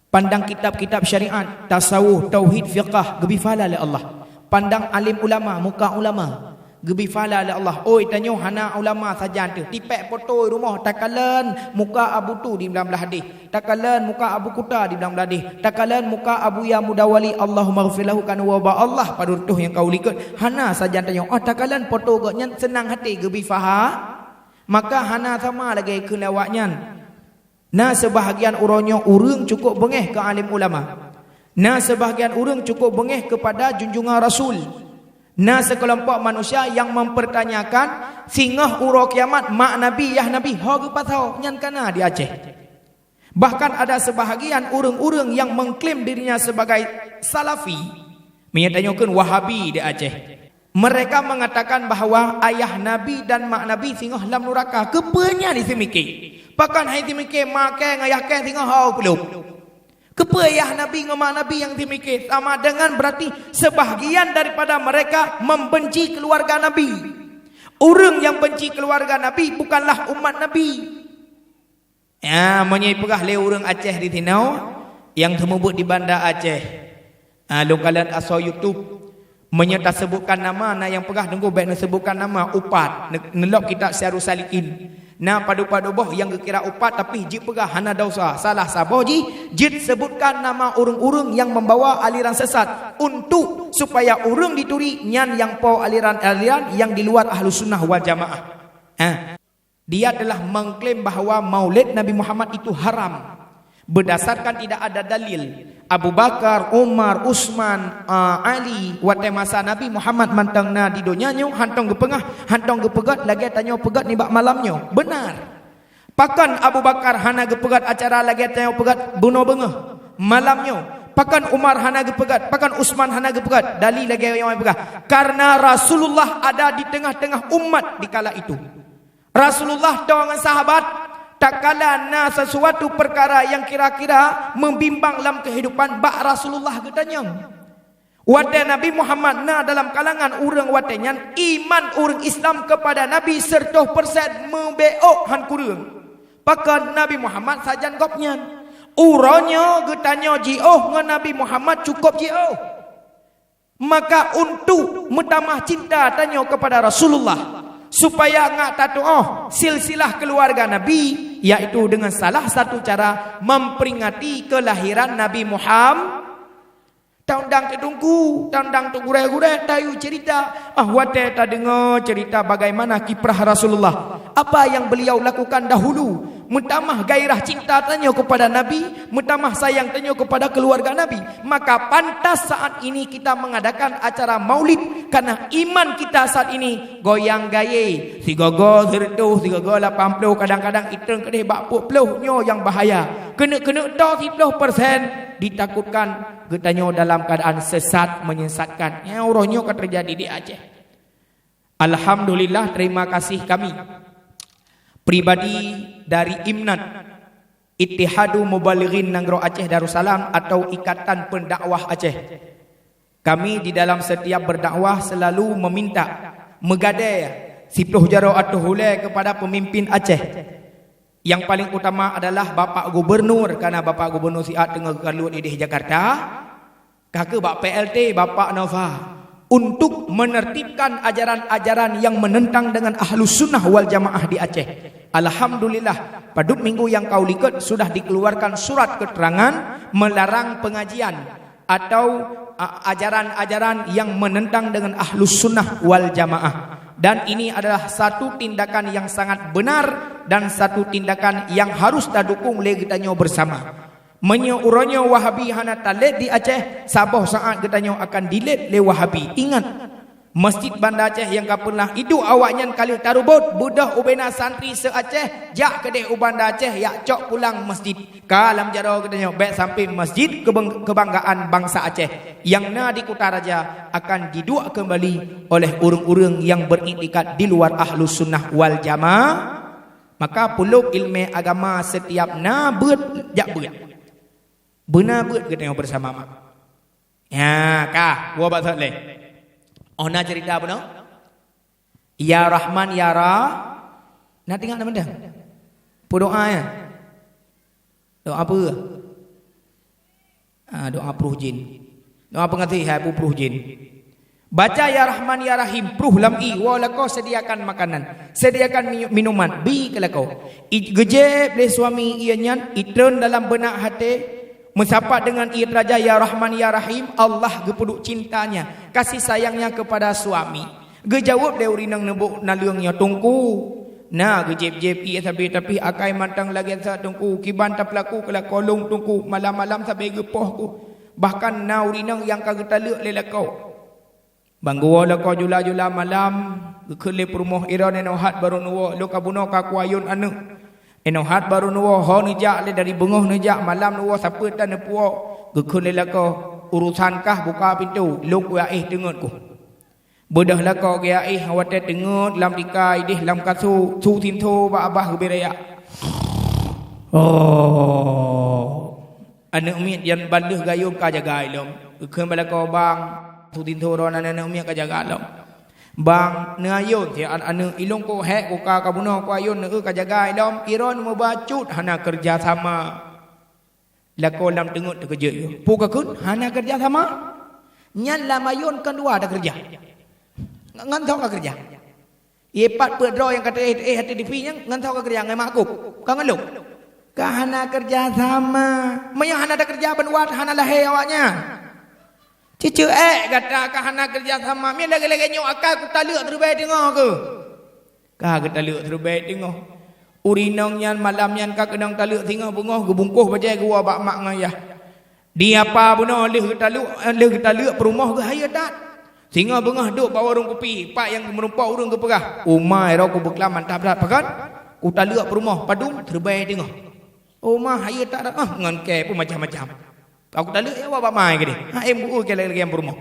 Pandang kitab-kitab syariat, tasawuf, tauhid, fiqah, geubi pahala lé Allah. Pandang alim ulama, muka ulama, geubi pahala lé Allah. Oi, tanyoe hana ulama sajan teuh, tipèk poto rumoh, takalon muka Abu Tu di blang blah deh, takalon muka Abu Kuta di blang blah deh, takalon muka Abu Ya Mudawali, Allahummaghfir lahu, kan wa ba Allah padub tuh nyang ka u likot. Hana sajan tanyoe, oh, takalon poto gobnyan seunang até geubi paha-, maka hana sama lagèe keu awaknyan. Na seubahgian uroe nyoe ureueng cukup beungèh keu alim ulama. Na seubahgian ureueng cukup beungèh keupada junjungan Rasul. Na sikeulompok manusia nyang mempertanyakan singoh uroe kiamat mak Nabi, yah Nabi, ho geupasoe, nyan ka na di Aceh. Bahkan ada seubahgian ureueng-ureueng nyang mengklaim dirinya sebagai Salafi. Meunyoe tanyoe kheun Wahabi di Aceh. Mereka mengatakan bahwa ayah Nabi dan mak Nabi singoh lam nuraka. Keupeue nyan diseumiké? Pakon hai seumiké mak kèe ngon yah kèe singoh ho peuleup? Keupeue yah Nabi ngon mak Nabi nyang seumiké? Sama dengan berarti sebahagian daripada mereka membenci keluarga Nabi. Ureuëng nyang benci keluarga Nabi bukanlah umat Nabi. Ya, meunyoe peugah lé ureuëng Aceh di sinoe nyang seumeubeuet di Banda Aceh, ah, lôn kalon asoe YouTube, meunyoe tasebutkan nama, na nyang peugah teungku bék neusebutkan nama, upat, ne-, neulok kitab Syiarus Salikin. Na padub-padub boh nyang geukira upat, tapi jeuet peugah hana desya. Salah saboh jih, jeuet sebutkan nama ureuëng-ureuëng nyang membawa aliran sesat untuk supaya ureuëng dituri nyan nyang po aliran-aliran nyang di luar Ahlus Sunnah wal Jamaah. Ha. Dia telah mengklaim bahwa Maulid Nabi Muhammad itu haram. Berdasarkan tidak ada dalil, Abu Bakar, Umar, Utsman, a, Ali, watée masa Nabi Muhammad mantong na di donya nyoe, hántom geupeugah, hántom geupeugét lagée tanyoe peugét nibak malam nyoe. Benar. Pakon Abu Bakar hana geupeugét acara lagée tanyoe peugét bunoe beungoh, malam nyoe? Pakon Umar hana geupeugét, pakon Utsman hana geupeugét? Dalil lagée nyang peugah, karena Rasulullah ada di tengah-tengah umat di kala itu. Rasulullah tong ngon sahabat, takala na sesuatu perkara nyang kira-kira membimbang lam kehidupan bak Rasulullah geutanyong. Watée Nabi Muhammad na dalam kalangan ureuëng watée nyan, iman ureuëng Islam kepada Nabi seratus persen meubeok han kureueng. Pakon Nabi Muhammad sajan gobnyan. Uroe nyoe geutanyoe jiôh ngon Nabi Muhammad cukup jiôh. Maka untuk meutamah cinta tanyoe kepada Rasulullah, supaya ngat tatuoh silsilah keluarga Nabi, yaitu dengan salah satu cara memperingati kelahiran Nabi Muhammad. Taundang teutungku, taundang teugurée-gurée, tayue cerita. Ah, watée tadeungoe cerita bagaimana kiprah Rasulullah, apa yang beliau lakukan dahulu, meutamah gairah cinta tanyoe kepada Nabi, meutamah sayang tanyoe kepada keluarga Nabi, maka pantas saat ini kita mengadakan acara maulid, karena iman kita saat ini goyang gayé. Sigogo seratus, sigogo lapan puluh, kadang-kadang itong keudeh bak peuet puluh, nyoe nyang bahaya. Keuneuk-keuneuk to siploh persen, ditakutkan geutanyoe dalam keadaan sesat, menyesatkan. Nyang uroe nyoe ka teujadi di Aceh. Alhamdulillah, terima kasih kami pribadi dari IMNAD, Ittihadu Mubalighin Nanggroe Aceh Darussalam atau Ikatan Pendakwah Aceh. Kami di dalam setiap berdakwah selalu meminta, meugadée siploh jaroe ateueh ulée kepada pemimpin Aceh. Yang paling utama adalah Bapak Gubernur, karena Bapak Gubernur siat teungoh geukaluet ideh Jakarta. Ka keuh bak P L T, Bapak Nova, untuk menertibkan ajaran-ajaran yang menentang dengan Ahlus Sunnah wal Jamaah di Aceh. Alhamdulillah, padub minggu nyang ka u likot sudah dikeluarkan surat keterangan melarang pengajian atau, a, ajaran-ajaran yang menentang dengan Ahlus Sunnah wal Jamaah. Dan ini adalah satu tindakan yang sangat benar dan satu tindakan yang harus tadukung lé geutanyoe bersama. Meunyoe uroe nyoe Wahabi hana talét di Aceh, saboh saat geutanyoe akan dilét lé Wahabi. Ingat, Masjid Banda Aceh nyang ka peureunah iduek awaknyan ka lheueh tarubot, beudôh ubena santri se-Aceh jak keudeh u Banda Aceh jak cok pulang masjid. Ka lam jaroe geutanyoe, bék sampai masjid kebeng-, kebanggaan bansa Aceh nyang na di Kutaraja akan jiduek keumbali oleh ureuëng-ureuëng nyang beuriktikad di luar Ahlus Sunnah wal Jamaah. Maka peulob ileumèe agama setiap na beuet jak beuet. Beuna beuet geutanyoe bersama mak. Nya, ka, woe bak sot lé. Oh, na cerita apa no? Ya Rahman, ya Ra-, na teuingat nama dah? Peudoa ya? Doa apa? Ah, doa pruh jin. Doa peungaséh hai pruh jin. Baca ya Rahman ya Rahim pruh lam ie, woe lakoe sediakan makanan, sediakan mi-, minuman, bi keu lakoe. I-, geujép lé suami ie nyan, itreun dalam beunak até, meusapat deungon ie teuraja ya Rahman ya Rahim, Allah geupeuduek cintanya, kasih sayangnya kepada suami. Geujaweueb lé ureuëng nyang neubôk naleueng nyoe, "Teungku, na geujép-jép ie sabe, tapi akai mantong lagèe sa Teungku, kiban tapeulaku keu lakoe lôn Teungku, malam-malam sabe geupoh ku. Bahkan na ureuëng nyang ka geutaleuek lé lakoe." Ban geuwoe lakoe jula-jula malam, geukheun lé peurumoh, "Droeneuh inoe hat barô neuwoe, lôn ka bunoe ka kuayôn aneuk. Inoe hat barô neuwoe, ho neujak lé dari beungoh neujak, malam neuwoe sapeue tan neupuwoe." Geukheun lé lakoe, "Urosan kah buka pintoe, lôn kuyaéh teungeut ku." Beudôh lakoe geuéh watée teungeut lam tika idéh lam kasô, su sinto bak babah geubri rayak. Oh. Aneuëk miet nyang ban lheueh geuyôn ka jaga ilom. Geukheun bak lakoe, "Bang, su sinto droeneuh aneuëk miet ka jaga lom." "Bang, neuayôn siat aneuëk, ilôn kok hék kuka ka bunoe kuayôn neueu ka jaga ilom, iron meubacut hana keureuja sama." Lakoe lam teungeut teukeujot geuh. "Peue kakheun hana keureuja sama? Nyan lam ayôn kon dua takeureuja. Ngon soe kakeureuja? Ie pat peuet droe nyang ka teuéh-teuéh ateueh tipi nyan ngon soe kakeureuja, ngon makeup? Ka ngon lôn? Ka hana keureuja sama. Meunyoe hana takeureuja ban wat hana lahé awaknyan." "Ceuceuek gata ka hana keureuja sama. Miet lagée-lagée nyoe akai kutaleuek siribée teungoh keuh." Ka geutaleuek siribée teungoh. Ureuëng inong nyan malam nyan ka keunong taleuek singoh beungoh geubungkôh bajée geuwoe bak mak ngon yah. Di apa bunoe lheueh geutaleuek, lheueh geutaleuek peurumoh geuh hayeue that. Singoh beungoh duek bak warong kupi, pat nyang meurumpok ureuëng geupeugah, "Uma, droe kubeuklam mantap that pakon? Kutaleuek peurumoh padum siribée teungoh." "Uma, hayeue that, ah, ngon kée pun macam-macam. Ka kutaleuek ya bak mai keudeh. Ha em geu-eu kée lagée-lagée nyang peurumoh."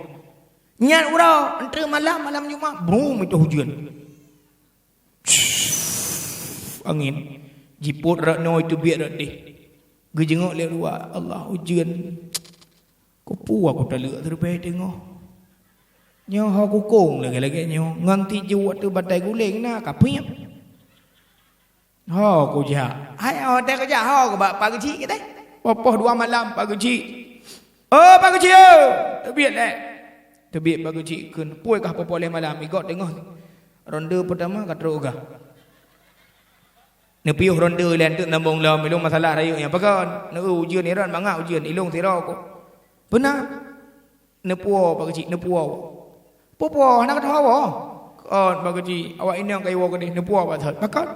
Nyan uroe, enteuk malam, malam Jumat, brum, itu hujeuen. Angén. Jipot rot noe, teubiet rot deh. Geujeungok lé luwa, "Allah, ujeuen. Keupeue kutaleuek siribée teungoh? Nyoe ho kukong lagée-lagée nyoe. Ngon tijôk ateueh batai guléng na kapiep. Ho kujak." Hai, ho teuh kujak, ho keuba Pak Geuchik kitai. Poh-poh dua malam Pak Geuchik. "Oh, Pak Geuchik, oh, teubiet lé." Teubiet Pak Geuchik kheun, "Peue kah poh-poh lhée malam?" "Igoe teungoh ronde peutama ka trok gah." Neupiôh ronde lé, enteuk sambông lom, ilôn masalah rayeuk nyan. "Pakon? Neueu ujeuen, iron mangat ujeuen, ilôn sidroe kok." "Peue na?" "Neupuwoe, Pak Geuchik, neupuwoe." "Peue puwoe, hana ka teuhawa?" "Kon, Pak Geuchik, awak inong ka iwoe keudeh, neupuwoe bak thot." "Pakon?"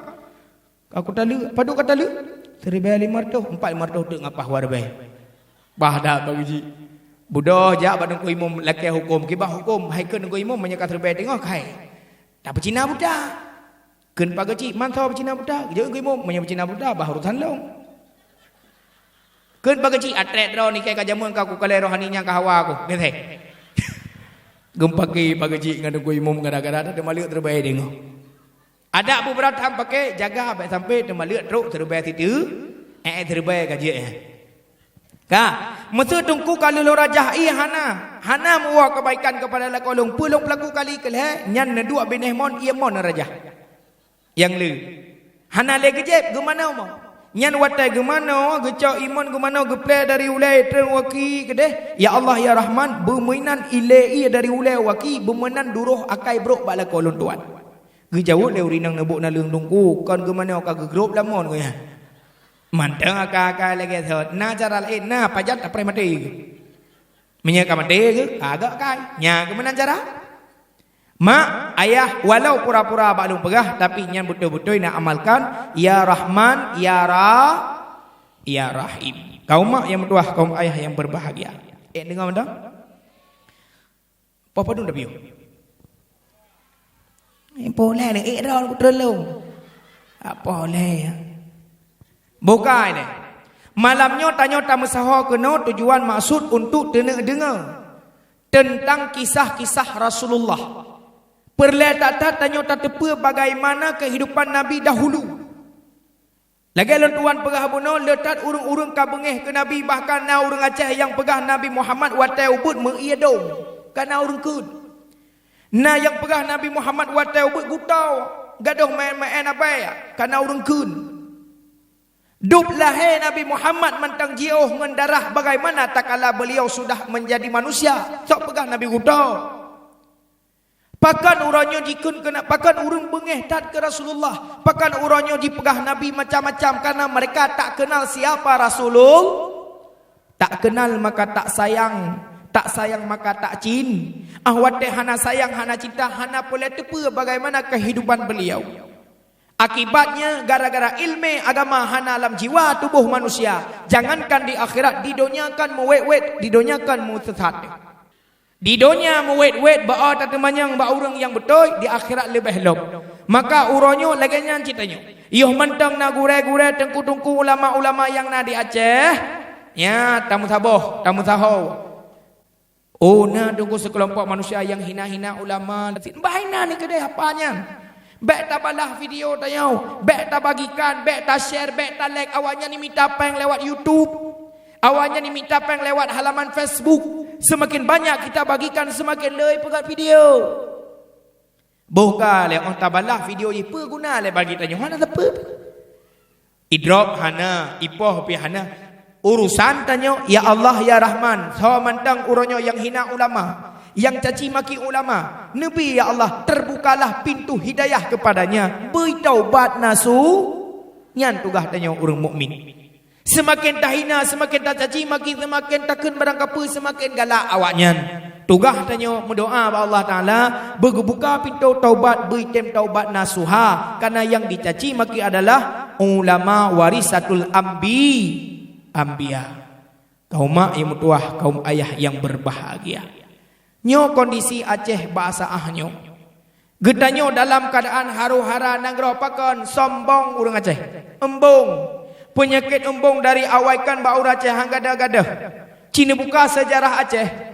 "Ka kutaleuek." "Padum kataleuek?" "Siribée limong reutôh." "Empat limong reutôh teuk ngapah waribée." Bah that Pak Geuchik. Beudôh jak bak Teungku Imum lakée huköm. Kiban huköm, hai kheun Teungku Imum, meunyoe ka siribée teungoh, keuhai tapeucina buta. Kheun Pak Geuchik, "Man soe peucina buta?" Geujaweueb Teungku Imum, "Meunyoe peucina buta, bah urosan lôn." Kheun Pak Geuchik, "Atrek droe nike ka jameun ka kukalée rohani nyang ka hawa ku." Geumpake Pak Geuchik ngon Teungku Imum gara-gara teumaleuek siribée teungoh. Adak bubra tham pake, jaga bék sampai teumaleuek trok siribée siteue, eh, siribée ka jeuet, eh. Ka, meuseu teungku ka lheueh lôn rajah ié hana, hana meuwoe keubaikan keupada lakoe lôn, peue lôn peulaku kali keu lhée, nyan neuduek binéh mon, ié mon rajah. Nyang le. Hana lé geujieb, geumanoe mo. Nyan watée geumanoe, geucok ié mon geumanoe, geuplée dari ulée treun waki keudeh, "Ya Allah, ya Rahman, beumeuinan ilée ié dari ulée waki, beumeuinan duroh akai brok bak lakoe lôn tuan." Geujaweueb lé ureuëng inong neubuet naleueng teungku, kon geumanoe ka geugrôb lam mon geuh nyan. Mantong akai-akai lagée thot, na cara laén, na pajan tapreh maté geuh. Meunyoe ka maté geuh, ka agak kai. Nyan keuh meunan cara. Mak, ayah, walau pura-pura bak lôn peugah, tapi nyan beutôi-beutôi na amalkan, ya Rahman, ya Ra-, ya Rahim. Kaum mak nyang meutuwah, kaum ayah nyang berbahagia. Eh, deungoe mantong? Poh padum tapiôh? Eh, poh lhée nyoe, eh, droe ku treun lom. Ah, poh lhée, ya. Bukai deh. Malam nyoe tanyoe tameusaho keunoe tujuan maksud untuk teuneuk deungoe teuntang kisah-kisah Rasulullah. Peureulée that-that tanyoe tateupeue bagaimana keuhidupan Nabi dahulu. Lagée lôn tuan peugah bunoe, le that ureuëng-ureuëng ka beungéh keu Nabi, bahkan na ureuëng Aceh nyang peugah Nabi Muhammad watée ubeuet meu-ie dong, ka na ureuëng kheun. Na nyang peugah Nabi Muhammad watée ubeuet gutô, gadôh meuén-meuén abée, ka na ureuëng kheun. Dub lahé Nabi Muhammad mantong jiôh ngon darah, bagaimana takala beliau sudah menjadi manusia? Sok peugah Nabi gutô. Pakon uroe nyoe jikheun keu na-, pakon ureuëng beungéh that keu Rasulullah? Pakon uroe nyoe jipeugah Nabi macam-macam? Karena mereka tak kenal siapa Rasulul-, tak kenal maka tak sayang, tak sayang maka tak cin-, ah, watée hana sayang, hana cinta, hana peureulée teupeue bagaimana kehidupan beliau. Akibatnya, gara-gara ilmé agama hana lam jiwa tuboh manusia, jangankan di akhirat, di donya kan meuwét-wét, di donya kan meusesat. Di donya meuwét-wét bak tateumanyong bak ureuëng nyang beutôi, di akhirat leubeh lom. Maka uroe nyoe lagée nyan cit tanyoe. Yoh mantong na gurée-gurée, teungku-teungku, ulama-ulama nyang na di Aceh, nyan tameusaboh, tameusaho. Oh, na teungku seukelompok manusia nyang hina-hina ulama. Bah hina ni keudeh apa nyan? Bèk tabalah video tanyoe, bèk tabagikan, bèk ta-share, bèk ta-like. Awaknyan ni mita péng lewat YouTube. Awaknyan ni mita péng lewat halaman Facebook. Seumaken banyak kita bagikan, seumaken le peugöt video. Boh ka lé 'oh tabalah video jih, peue guna lé bagi tanyoe? Hana sapeue. Idrop hana, ipoh pih hana. Urusan tanyoe, ya Allah, ya Rahman, soe mantong uroe nyoe nyang hina ulama, nyang caci maki ulama, neubi, ya Allah, terbukalah pintu hidayah kepadanya, bri taubat nasuh. Nyan tugaih tanyoe ureuëng mukmin. Seumaken tahina, seumaken tacaci maki, seumaken takheun barang kapeue, seumaken galak awaknyan. Tugaih tanyoe meudoá bak Allah Taala, beugeubuka pintoe taubat, beuitem taubat nasuha, karena nyang dicaci maki adalah ulama warisatul ambi-, anbiya. Kaum mak nyang meutuwah, kaum ayah nyang berbahagia. Nyoe kondisi Aceh bak saát nyoe. Geutanyoe dalam keuadaan haru-hara nanggroe pakon, sombong ureuëng Aceh. Embong. Peunyakét embong dari awai kan bak ureuëng Aceh han gadôh-gadôh. Ci neubuka seujarah Aceh.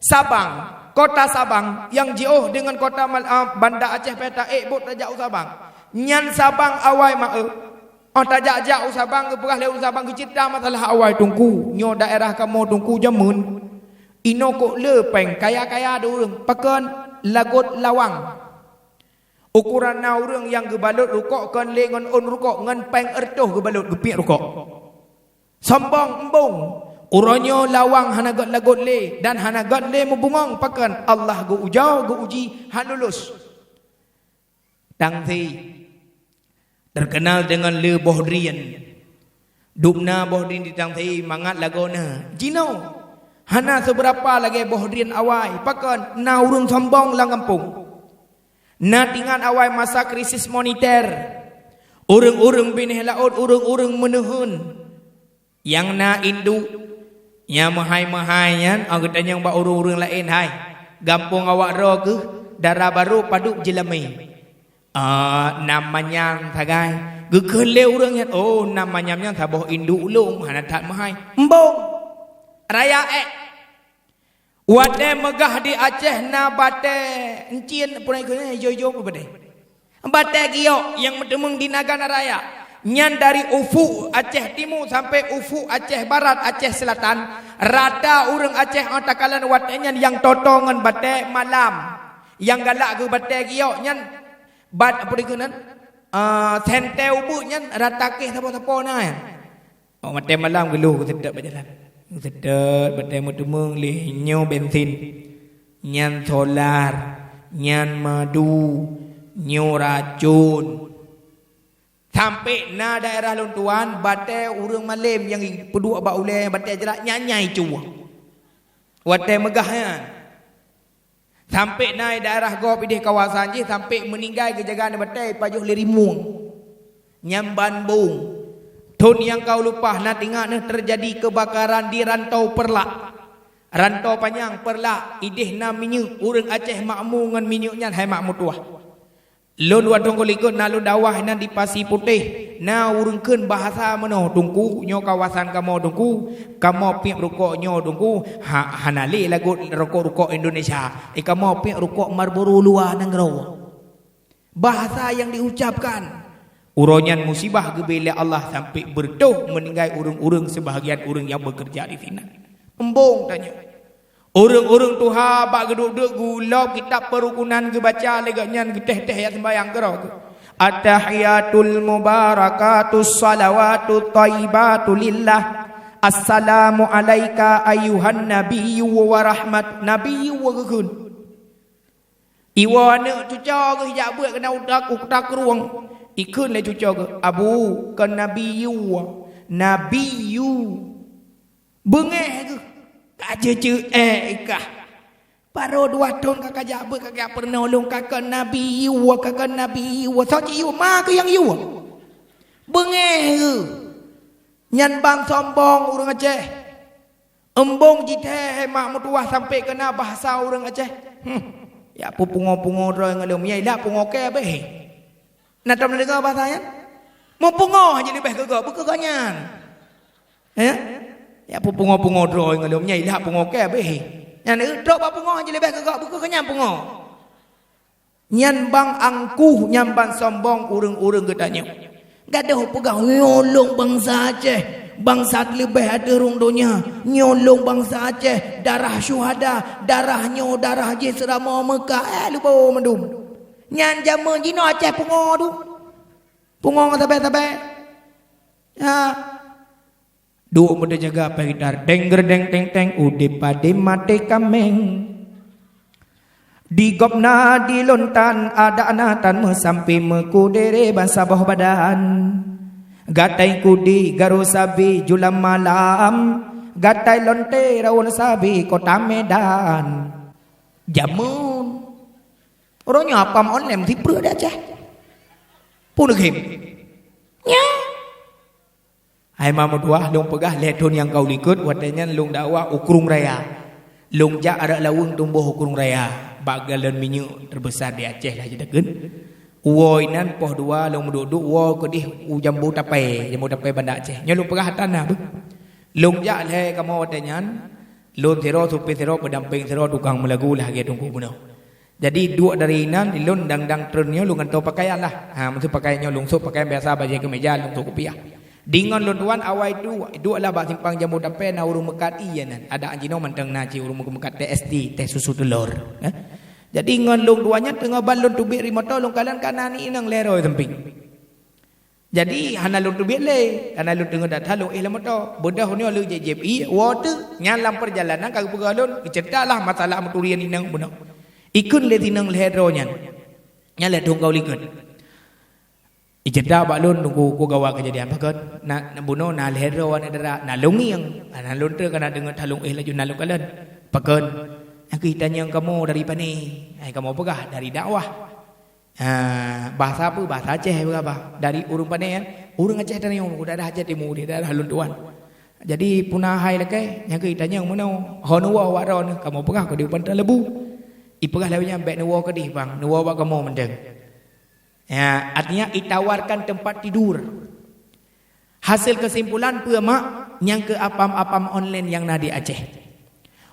Sabang, kota Sabang nyang jiôh deungon kota Mal-, ah, Banda Aceh, peta ék bot tajak u Sabang. Nyan Sabang awai ma-e. 'Oh tajak-jak u Sabang, geupeugah lé ureuëng Sabang, geuceurita masalah awai, Teungku. Nyoe daerah kamoe, Teungku, jameun. Inoe kok le péng, kaya-kaya dua ureuëng, pakon, lagot lawang. Ukoran na ureuëng nyang geubalot rukok kon lé ngon ôn rukok, ngon péng reutôh geubalot geupiek rukok. Sombong, embong. Uroe nyoe lawang hana gét lagot lé dan hana gét lé meubungong, pakon, Allah geu-ujoe, geu-uji, han lulus. Tangsi terkenal deungon le boh drien. Dubna boh drien di Tangsi mangat lagoe na. Jinoe hana seubeurapa lagée boh drien awai. Pakon, na ureuëng sombong lam gampông. Na tingat awai masa krisis moneter. Ureuëng-ureuëng binéh laôt, ureuëng-ureuëng meuneuheun. Nyang na induek, nyang meuhai-meuhai nyan, 'oh geutanyong bak ureuëng-ureuëng laén, "Hai, gampông awak droe kheueh, dara barô padub jeulamé?" "Ah, nam manyam sagai." Geukheun lé ureuëng nyan, "Oh, nam manyam nyan saboh induek ulôn, hana that meuhai." Embong. Raya ék. Watée meugah di Aceh na batée encien, peue na ikheun nyan, ijo-ijo peue batée? Batée giok nyang meuteumeung di Nagan Raya. Nyan dari ufuk Aceh Timu sampai ufuk Aceh Barat, Aceh Selatan, rata ureuëng Aceh 'oh takalon watée nyan nyang toto ngon batée malam. Nyang galak geubatée giok nyan bat, peue dikheun nyan? Ah, sentée ubeut nyan rata kéh sapo-sapo na nyan. 'Oh watée malam geulôh geuseutôt bak jalan. Geuseutôt, batée meuteumeung lé nyoe bensin, nyan solar, nyan madu, nyoe racon. Sampai na daerah lôn tuan, batée ureuëng malém nyang peuduek bak ulée, batée jrat, nyan nyai cuwa. Watée meugah nyan. Sampai na daerah gob ideh kawasan jih, sampai meuninggai geujaga nibak batée pajoh lé rimueng. Nyan ban bong. Thon nyang ka lumpah na tingat neuh teujadi keubakaran di Rantau Peurlak. Rantau Panyang, Peurlak, ideh na minyeuk, ureuëng Aceh makmu ngon minyeuk nyan hai mak meutuwah. Lôn watée likot na lôn dakwah inan di Pasi Putéh, na ureuëng kheun bahasa meunoe, "Teungku, nyoe kawasan kamoe, Teungku, kamoe piep rukok nyoe, Teungku, ha-, hana lé lagot rukok-rukok Indonesia. Eh, kamoe piep rukok Marlboro luwa nanggroe." Bahasa nyang diucapkan. Uroe nyan musibah geubri lé Allah sampai beureutoh meuninggai ureuëng-ureuëng, seubahagian ureuëng nyang beukeureuja di sinan. Embong tanyoe. Ureuëng-ureuëng tuha bak geuduek-duek geulob kitab peurukunan geubaca lé gobnyan geutéh-téh ayat seumbahyang keudroe geuh. At-tahiyatul mubarakatus salawatut thayyibatu lillah. Assalamu alaika ayyuhan nabiyyu wa rahmat. Nabiyyu wa geukheun. Iwoe aneuëk cuco geuh jak beuet keunan utak, utak rueng. Ikheun lé cuco geuh, "Abu, kon nabiyyu, nabiyyu." Beungéh geuh, ka jeuet-jeuet ék kah. Barô dua thon ka kajak beuet, ka kajak peurunoe lôn, ka kon nabiyyu, ka kon nabiyyu. Soe cit yue, ma keuh nyang yue. Beungéh geuh. Nyan ban sombong ureuëng Aceh. Embong jithée hai mak meutuwah sampai keuna bahasa ureuëng Aceh. Hmm. Ya peupungo-pungo droe ngon lôn, meunyo ilak pungo kée abéh. Na tom neudeungoe bahasa nyan? Meupungo jih leubeh keu gob, beu keu gobnyan. Ya? Ya peupungo-pungo droe ngon lôn, meunyo ilak pungo kée abéh. Nyan, eh, trok bak pungo, jih leubeh gagak bukeuh keu nyan pungo. Nyan ban angkuh, nyan ban sombong ureuëng-ureuëng geutanyoe. Gadôh peugah, "Nyoe lôn bansa Aceh, bansa leubeh ateueh rhueng donya. Nyoe lôn bansa Aceh, darah syuhada, darah nyoe, darah jih seuramoe Meukah." Eh, lubo mandum. Nyan jameun jinoe Aceh pungo tu. Pungo ngon sabe-sabe. Ya. Duek meuteujaga péng gitar, deng gerdeng teng teng, udeb padé maté kaméng. Di gobnyan di lôn tan, adak na tan meusampé meukudere bansaboh badan. Gatai kudi garu sabi julam malam, gatai lonte rawon sabi kota Medan. Jameun. Uroe nyoe apam online sipreuek di Aceh. Pun game. Nya. Hai ma meutuah, lôn peugah lhée thon nyang ka u likot, watée nyan lôn dakwah u Krueng Raya. Lôn jak arak laweueng tuboh u Krueng Raya, bak galon minyeuk teubeusa di Aceh lah jideukeuen. Woe inan poh dua lôn meuduek-duek woe keudeh u Jambu Tapée, Jambu Tapée Banda Aceh. Nyoe lôn peugah atra na beuh. Lôn jak lhée kamoe watée nyan, lôn sidroe, supir sidroe, peudampéng sidroe, tukang meulagu lagée teungku bunoe. Jadi, duek dari inan, lôn dang-dang treun nyoe lôn gantoe pakaian lah. Ha, maksud pakaian nyoe lôn sôk pakaian biasa, bajée keumeja, lôn sôk kupiah. Deungon lôn tuan awai duek, duek lah bak simpang Jambu Tapée na ureuëng meukat ié nan. Adak jinoe mantong na cit ureuëng meukat teh S T, teh susu telur. Eh? Jadi, ngon lôn tuan nyan teungoh ban lôn teubiet ri moto lôn kalon ka na aneuk inong lhée droe sampéng. Jadi, hana lôn teubiet lé, hana lôn teungoh that lôn éh lam moto. Beudôh nyoe lôn jép-jép ié, woe teuk, nyan lam peurjalanan ka geupeugah lôn, geuceurita lah masalah meuturi inong bunoe. Ikheun lé inong lhée droe nyan. Nyan lhée thon ka u likot. Iceurita bak lôn, teungku, ku gawa keujadian pakon. Na, na bunoe na lhée droe aneuk dara, na lôn ngieng. Hana lôn treun ka na deungoe that lôn éh laju na lôn kalon. Pakon. Nyang keuh tanyong kamoe dari pané. Hai kamoe peugah dari dakwah. Ha, bahasa apa? Bahasa Aceh, apa? Dari ureuëng pané, kan? Ureuëng Aceh tanyong, daerah Aceh Timur, di daerah lôn tuan. Jadi, puna hai lakée, nyang keuh tanyong meunoe, ho neuwoe awak droeneuh, kamoe peugah keudeh u Pantai Lebu. Ipeugah lawét nyan, bék neuwoe keudeh, bang, neuwoe bak kamoe mantong. Ya, artinya, itawarkan tempat tidur. Hasil kesimpulan peue mak nyang keu apam-apam online nyang na di Aceh.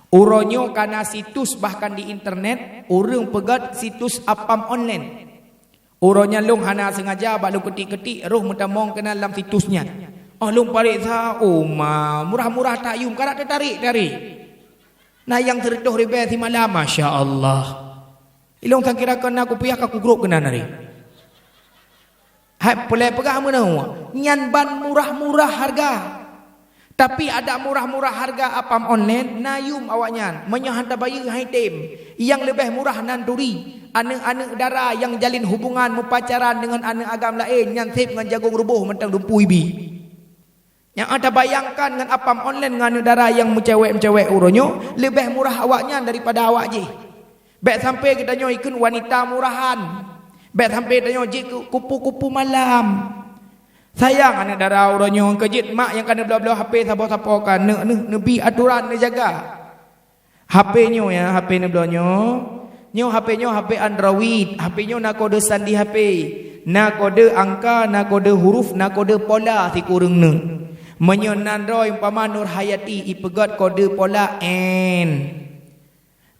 Uroe nyoe ka na situs bahkan di internet, ureuëng peugét situs apam online. Uroe nyan lôn hana sengaja bak lôn keutik-keutik roh meutamong keunan lam situs nyan. Oh lôn pareksa, oh ma, murah-murah that yum, ka na teutarek-tarek. Na nyang sireutoh ribée simalam, masya Allah. Ilôn sangkira kon na kupiah ka kugrôp keunan hari. Hai, peulée peugah meunoe, nyan ban murah-murah hareuga. Tapi adak murah-murah hareuga apam online, na yum awaknyan, meunyoe han tabayeue han item. Nyang leubeh murah nan turi, aneuk-aneuk dara nyang jalin hubungan meupacaran deungon aneuk agam laén, nyan sép ngon jagong ruboh mantong dumpeue ibi. Nyang ata bayangkan ngon apam online ngon aneuk dara nyang meucewek-meucewek uroe nyoe, leubeh murah awaknyan daripada awak jih. Bék sampoe geutanyoe ikheun wanita murahan. Bék sampoe tanyoe jeuet keu kupu-kupu malam. Sayang aneuk dara uroe nyoe, keujeuet mak nyang ka neubloe-bloe H P saboh sapoe ka neuk, neuk neubi atoran neujaga. H P nyoe ya, H P neubloe nyoe. Nyoe H P nyoe H P Android. H P nyoe na kode sandi H P. Na kode angka, na kode huruf, na kode pola sikureueng neuk. Meunyoe nan droe umpama Nur Hayati ipeugét kode pola N.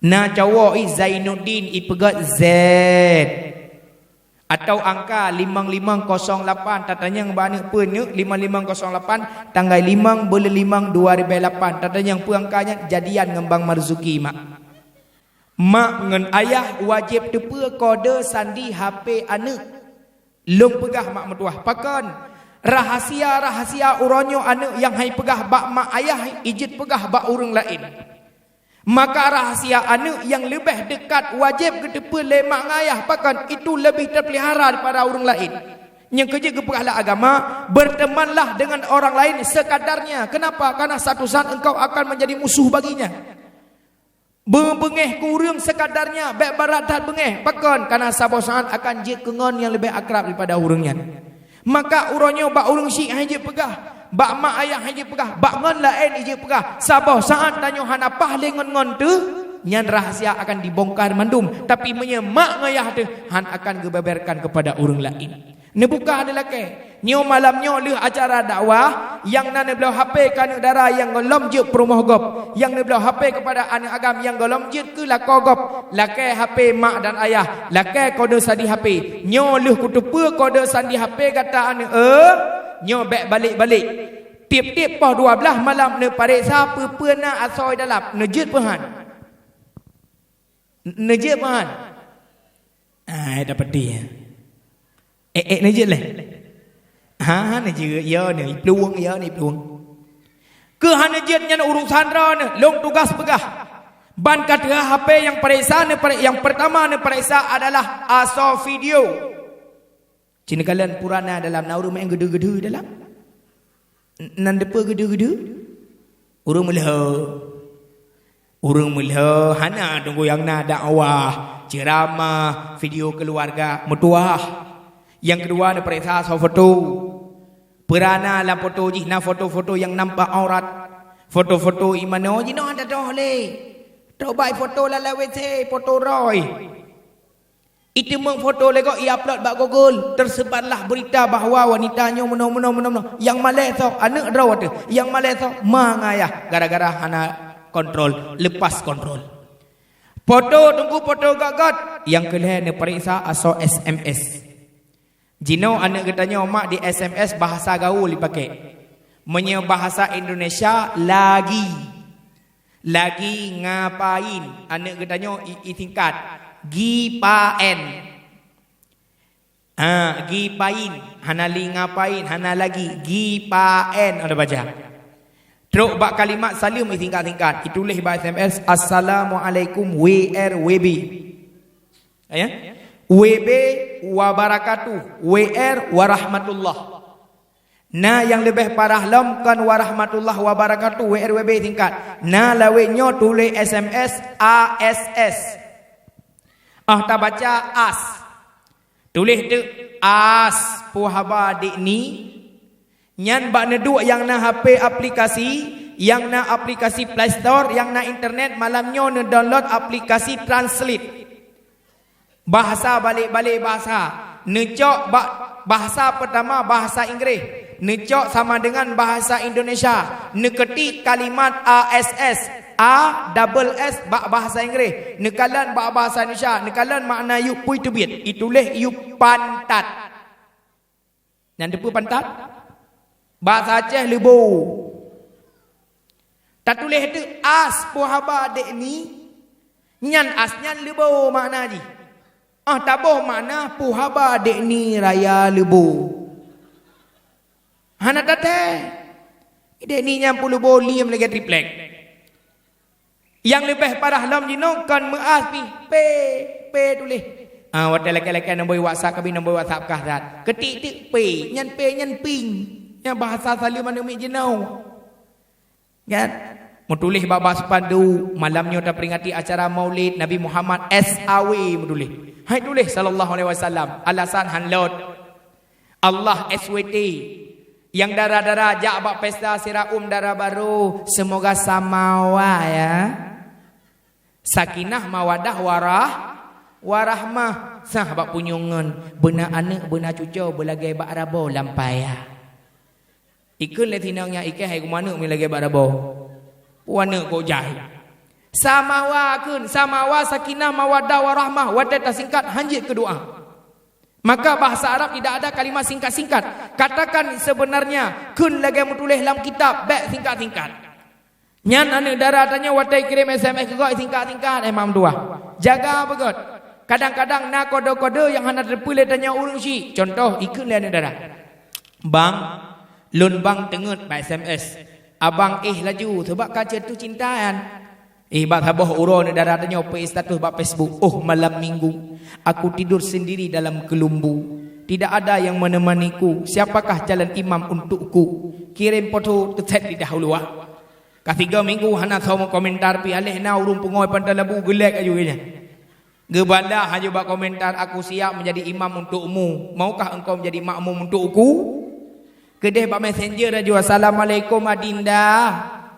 Na cowok i Zainuddin ipeugét Z. Atau angka limong limong kosong lapan, tatanyong bak aneuk peue neuk limong limong kosong lapan, tanggai limong buleuen limong dua ribée lapan, tatanyong peue angka nyan, jadian ngon Bang Marzuki, mak. Mak ngon ayah wajéb teupeue kode sandi H P aneuk. Lôn peugah mak meutuah, pakon? Rahasia-rahasia uroe nyoe aneuk nyang han ipeugah bak mak ayah, ijeuet peugah bak ureuëng laén. Maka rahasia aneuk nyang leubeh deukat wajéb geuteupeue lé mak ngon ayah, pakon? Itu lebih terpelihara daripada ureuëng laén. Nyang keujeuet geupeugah lé agama, "Bertemanlah dengan orang lain sekadarnya." Kenapa? Karena satu saat engkau akan menjadi musuh baginya. Beubeungéh keu ureuëng sekadarnya, bék brat that beungéh. Pakon? Karena saboh saat akan jeuet keu ngon nyang leubeh akrab daripada ureuëng nyan. Maka uroe nyoe bak ureuëng syiek han jeuet peugah, bak mak ayah han jeuet peugah, bak ngon laén ijeuet peugah. Saboh saat tanyoe hana paih lé ngon-ngon teuh, nyan rahasia akan dibongkar mandum. Tapi meunyoe mak ngon ayah teuh, han akan geubeberkan keupada ureuëng laén. Neubuka lé lakée. Nyoe malam nyoe lheueh acara dakwah, nyang na neubloe H P keu aneuk dara nyang gohlom jeuet peurumoh gob, nyang neubloe H P keupada aneuk agam nyang gohlom jeuet keu lakoe gob, lakée H P mak dan ayah, lakée kode sandi H P. Nyoe lheueh kuteupeue kode sandi H P gata aneuk, eh, nyoe bék balek-balek. Tieb-tieb poh dua blaih malam neupareksa peue-peue na asoe dalam, neujeuet peuhan. Neujeuet peuhan. Ah, dah pedih, ya. Eh, eh, neujeuet leh. Ha, ha, neujeuet, ya, ni plueng, ya, ni plueng. Keu hana jeuet nyan urusan droeneuh, lôn tugaih peugah. Ban ka teuhah H P nyang pareksa, neupare-, nyang pertama neupareksa adalah asoe video. Ci neukalon purana dalam, na ureuëng maén geudu-geudu dalam. N-, nan depe geudu-geudu? Ureuëng meulhö. Ureuëng meulhö hana teungku nyang na dakwah, ceuramah, video keuluwarga, meutuwah. Nyang keudua neupareksa asoe foto. Purana lam foto jih na foto-foto nyang nampak aurat. Foto-foto imanoe jinoe hana tatoh lé. Trok bai foto lam, lam W C, foto roy. Iteumeung foto lé gob i-upload bak Google, tersebarlah berita bahwa wanita nyoe meunoe, meunoe, meunoe, meunoe. Nyang malée soe, aneuk droe teuh. Nyang malée soe, ma ngon ayah. Gara-gara hana kontrol, lepas kontrol. Foto teungku, foto göt-göt. Nyang keu lhée neupareksa asoe S M S. Jinoe aneuk geutanyoe mak di S M S bahasa gaul jipakée. Meunyoe bahasa Indonesia, lagi. Lagi ngapain? Aneuk geutanyoe i-, isingkat. Gipaen. Ha, gipain. Hana li ngapain, hana lagi. Gipaen. Ada baca. Trok bak kalimat saleuem isingkat-singkat. Ituléh bak S M S, "Assalamualaikum W R W B." Ya? "W B wabarakatuh, W R warahmatullah." Na nyang leubeh parah lom kon warahmatullah wabarakatuh, W R W B singkat. Na lawét nyoe tuléh S M S A S S. Ah, tabaca as. Tuléh teuk as, peue haba dek ni. Nyan bak neuduek nyang na H P aplikasi, nyang na aplikasi Play Store, nyang na internet, malam nyoe neudownload aplikasi Translate. Bahasa balek-balek bahasa. Neucok ba-, bahasa pertama bahasa Inggréh. Neucok sama dengan bahasa Indonesia. Neuketik kalimat A S S, A double S bak bahasa Inggréh. Neukalon bak bahasa Indonesia. Neukalon makna yub pui teubiet. Ituléh yub pantat. Nyan teupeu pantat? Bahasa Aceh leubo. Tatuléh teuk as peue haba dek ni, nyan as nyan leubo makna jih. Ah, taboh makna peue haba dek ni raya leubo. Hana taté. Dek ni nyan peue leubo liem lagée triplek. Nyang leubeh parah lom jinoe kon meuas pih, P, P tuléh. Ah, watée lakée-lakée nombor WhatsApp, kabi nombor WhatsApp kah that. Ketik teuk P, nyan P nyan ping. Nyan bahasa saleuem aneuk miet jinoe. Kan? Meutuléh bak bak spanduk, malam nyoe taperingati acara Maulid Nabi Muhammad, S A W meutuléh. Hai tuléh sallallahu alaihi wasallam, alasan han lôt. Allah S W T. Nyang dara-dara jak bak pesta sira um dara barô, semoga samawa ya. Sakinah mawadah warah, warahmah sah bak punyueng ngon, beuna aneuk beuna cucoe beulagée bak rabo lam paya. Ikheun lé sinong nyang ikeh hai kumaneuk mi lagée bak rabo. Pu aneuk kok jai. Samawa kheun, samawa sakinah mawadah warahmah watée tasingkat hanjeuet keu doa. Maka bahasa Arab tidak ada kalimat singkat-singkat. Katakan sebenarnya, kheun lagée meutuléh lam kitab, bék singkat-singkat. Nyan aneuk dara tanyoe watée kirém S M S keu gob singkat-singkat, eh, mak meutuwah. Jaga beugét. Kadang-kadang na kode-kode nyang hana teupeue lé tanyoe ureuëng syiek. Contoh, ikheun lé aneuk dara. Bang, lôn bang teungeut bak S M S. Abang éh laju, sabab ka jatuh cinta nyan. Eh, bak saboh uroe ni dara tanyoe peu status bak Facebook, "Oh, malam minggu, aku tidur sendiri dalam kelumbu. Tidak ada yang menemaniku. Siapakah calon imam untukku?" Kirém foto teuset lidah u luwa. Ka tiga minggu hana soe meukomentar pih, aléh na ureuëng pungoe Pantai Labu geulek aju geuh nyan. Geubalah aju bak komentar, "Aku siap menjadi imam untukmu. Maukah engkau menjadi makmum untukku?" Keudeh bak messenger aju, "Assalamualaikum, Adinda."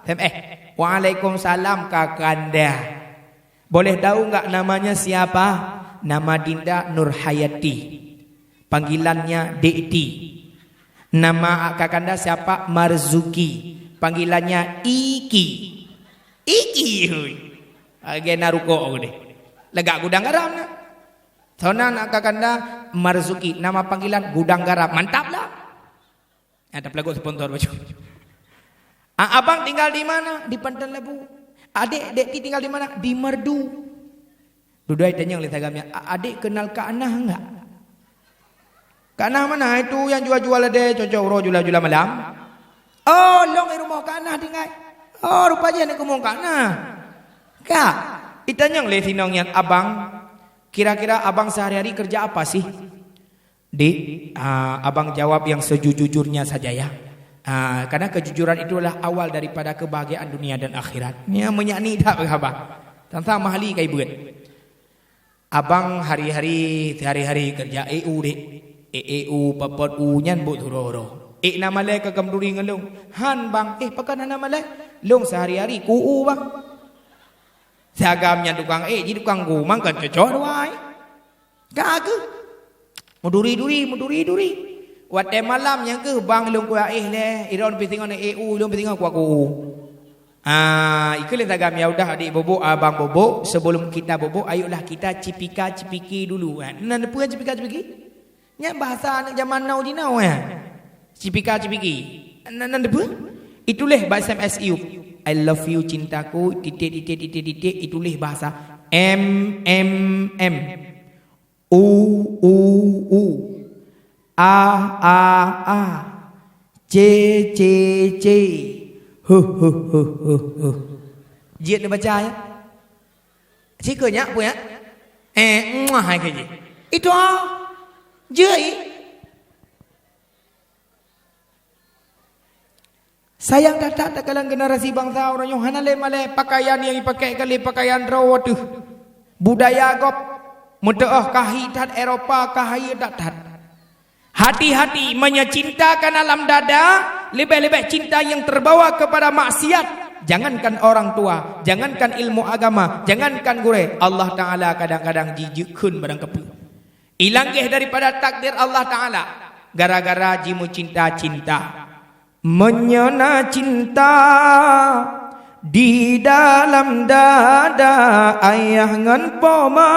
Hem, eh, "Waalaikumsalam, Kakanda." "Boleh tahu nggak namanya siapa?" "Nama Dinda Nurhayati. Panggilannya Dek Ti." Nama kakanda siapa? Marzuki. Panggilannya Iki. Iki, hui. Lagèe na rukok deh. Lagak gudang garam na. Sona anak kakanda Marzuki, nama panggilan gudang garam. Mantap lah. Ada pelagu sponsor baju. Ah, abang tinggal di mana? Di Panton Labu. Adik, dek ti tinggal di mana? Di Merdu. Dudoe tanyong lé sagamnya, "A-, adik kenal Kak Nah enggak?" "Kak Nah mana? Itu yang jual-jual ade, cocok uroe jula-jula malam." "Oh, long di rumoh Kak Nah tinggai." "Oh, rupa jih aneuk kamoe Kak Nah." "Kak, itanyong lé sinong nyan abang, kira-kira abang sehari-hari kerja apa sih?" "Dik, ah, abang jawab yang sejujur-jujurnya saja ya. Ah, karena kejujuran itu adalah awal daripada kebahagiaan dunia dan akhirat." Nyan meunyak ni that haba. Tantang mahli kai buet. "Abang hari-hari, sehari-hari kerja E U, Dik. E, E U, papot U nyan buet uroe-uroe." "Eh, na malèe ka kameuturi ngon lôn?" "Han, Bang." "Eh, pakon hana malèe?" "Lôn sehari-hari ku U, Bang." Sagam nyan tukang, eh, ji tukang ku, mangkon cocok dua, eh. Ka keuh. Meuduri-duri, meuduri-duri. Watèe malam nyan keuh bang lôn kuah éh lé, iron pisingon éh u, lôn pisingon kuah ku. Ah, ikeu lé sagam, ya udah adik bobok, abang bobok, sebelum kita bobok, ayolah kita cipika-cipiki dulu, eh. Nan peue cipika-cipiki? Nyan bahasa aneuk jaman now jinoe, eh. Cipika-cipiki. Nan, nan peue? Ituléh bak S M S you. "I love you cintaku," titik, titik, titik, titik, ituléh bahasa M M M. U, u, u. A, a, a. C, c, c. Huh, huh, huh, huh, huh. Jeuet neubaca, ya? Sikeu nyak, peue, ya? Eh, muah, hai keu jih. Itu, ah. Jeuet. Sayang that-that takalon generasi bansa uroe nyoe hana lé malèe pakaian nyang jipakèe keu lé pakaian droe teuh. Budaya gob meuteuoh kahi that Eropa, kahi that-that. Hati-hati, meunyoe cinta kana lam dada, leubeh-leubeh cinta nyang terbawa kepada maksiat. Jangankan orang tua, jangankan ilmu agama, jangankan gurèe, Allah Taala kadang-kadang jijeuet kheun barang kapeue. Ilanggeh daripada takdir Allah Taala gara-gara jimeucinta-cinta. Meunyoe na cinta di dalam dada ayah ngon poma,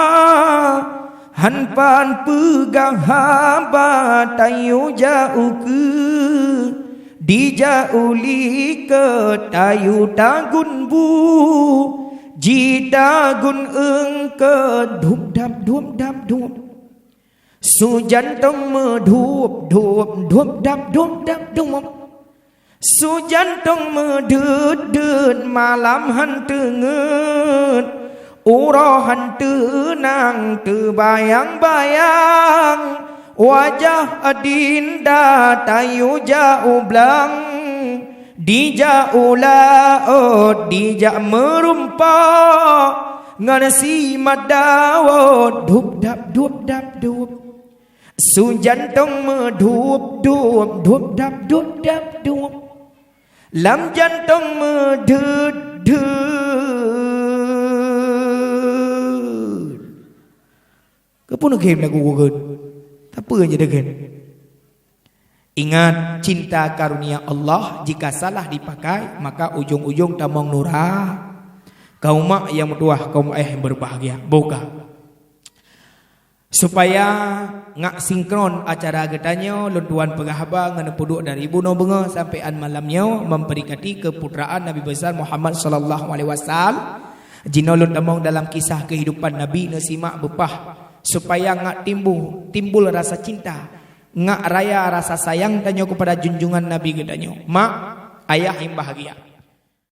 han pan peugah haba tayue jak ukeue, dijak u likot tayue tagun bu, jitagun eungkot dup dap dup dap dup. Su jantong meudup, dup, dup, dap, dup, dap, dup. Su jantong meudeut-deut, malam han teungeut, uroe han teunang, teubayang-bayang, wajah adinda tayue jak u blang. Dijak u laôt, dijak meurumpok, ngon si mat dawot, dup dap, dup dap, dup. Su jantong meudup, dup, dup dap, dup dap, dup. Lam jantong meudeut-deut. Keupeue neughem lagu keu geuh? Sapeue nyang jideuh geuh? Ingat, cinta karunia Allah jika salah dipakai, maka ujong-ujong tamong nura. Kaum mak nyang meutuwah, kaum ayah nyang berbahagia, boh ka. Supaya ngak sinkron acara geutanyoe, lôn tuan peugah haba ngon peuduek dari bunoe beungoh sampoe án malam nyoe, memperingati keputraan Nabi Besar Muhammad sallallahu alaihi wasallam. Jinoe lôn tamong dalam kisah kehidupan Nabi, neusimak beupah, supaya ngak timbul, timbul rasa cinta, ngak raya rasa sayang tanyoe kepada junjungan Nabi geutanyoe. Mak, ayah nyang bahagia.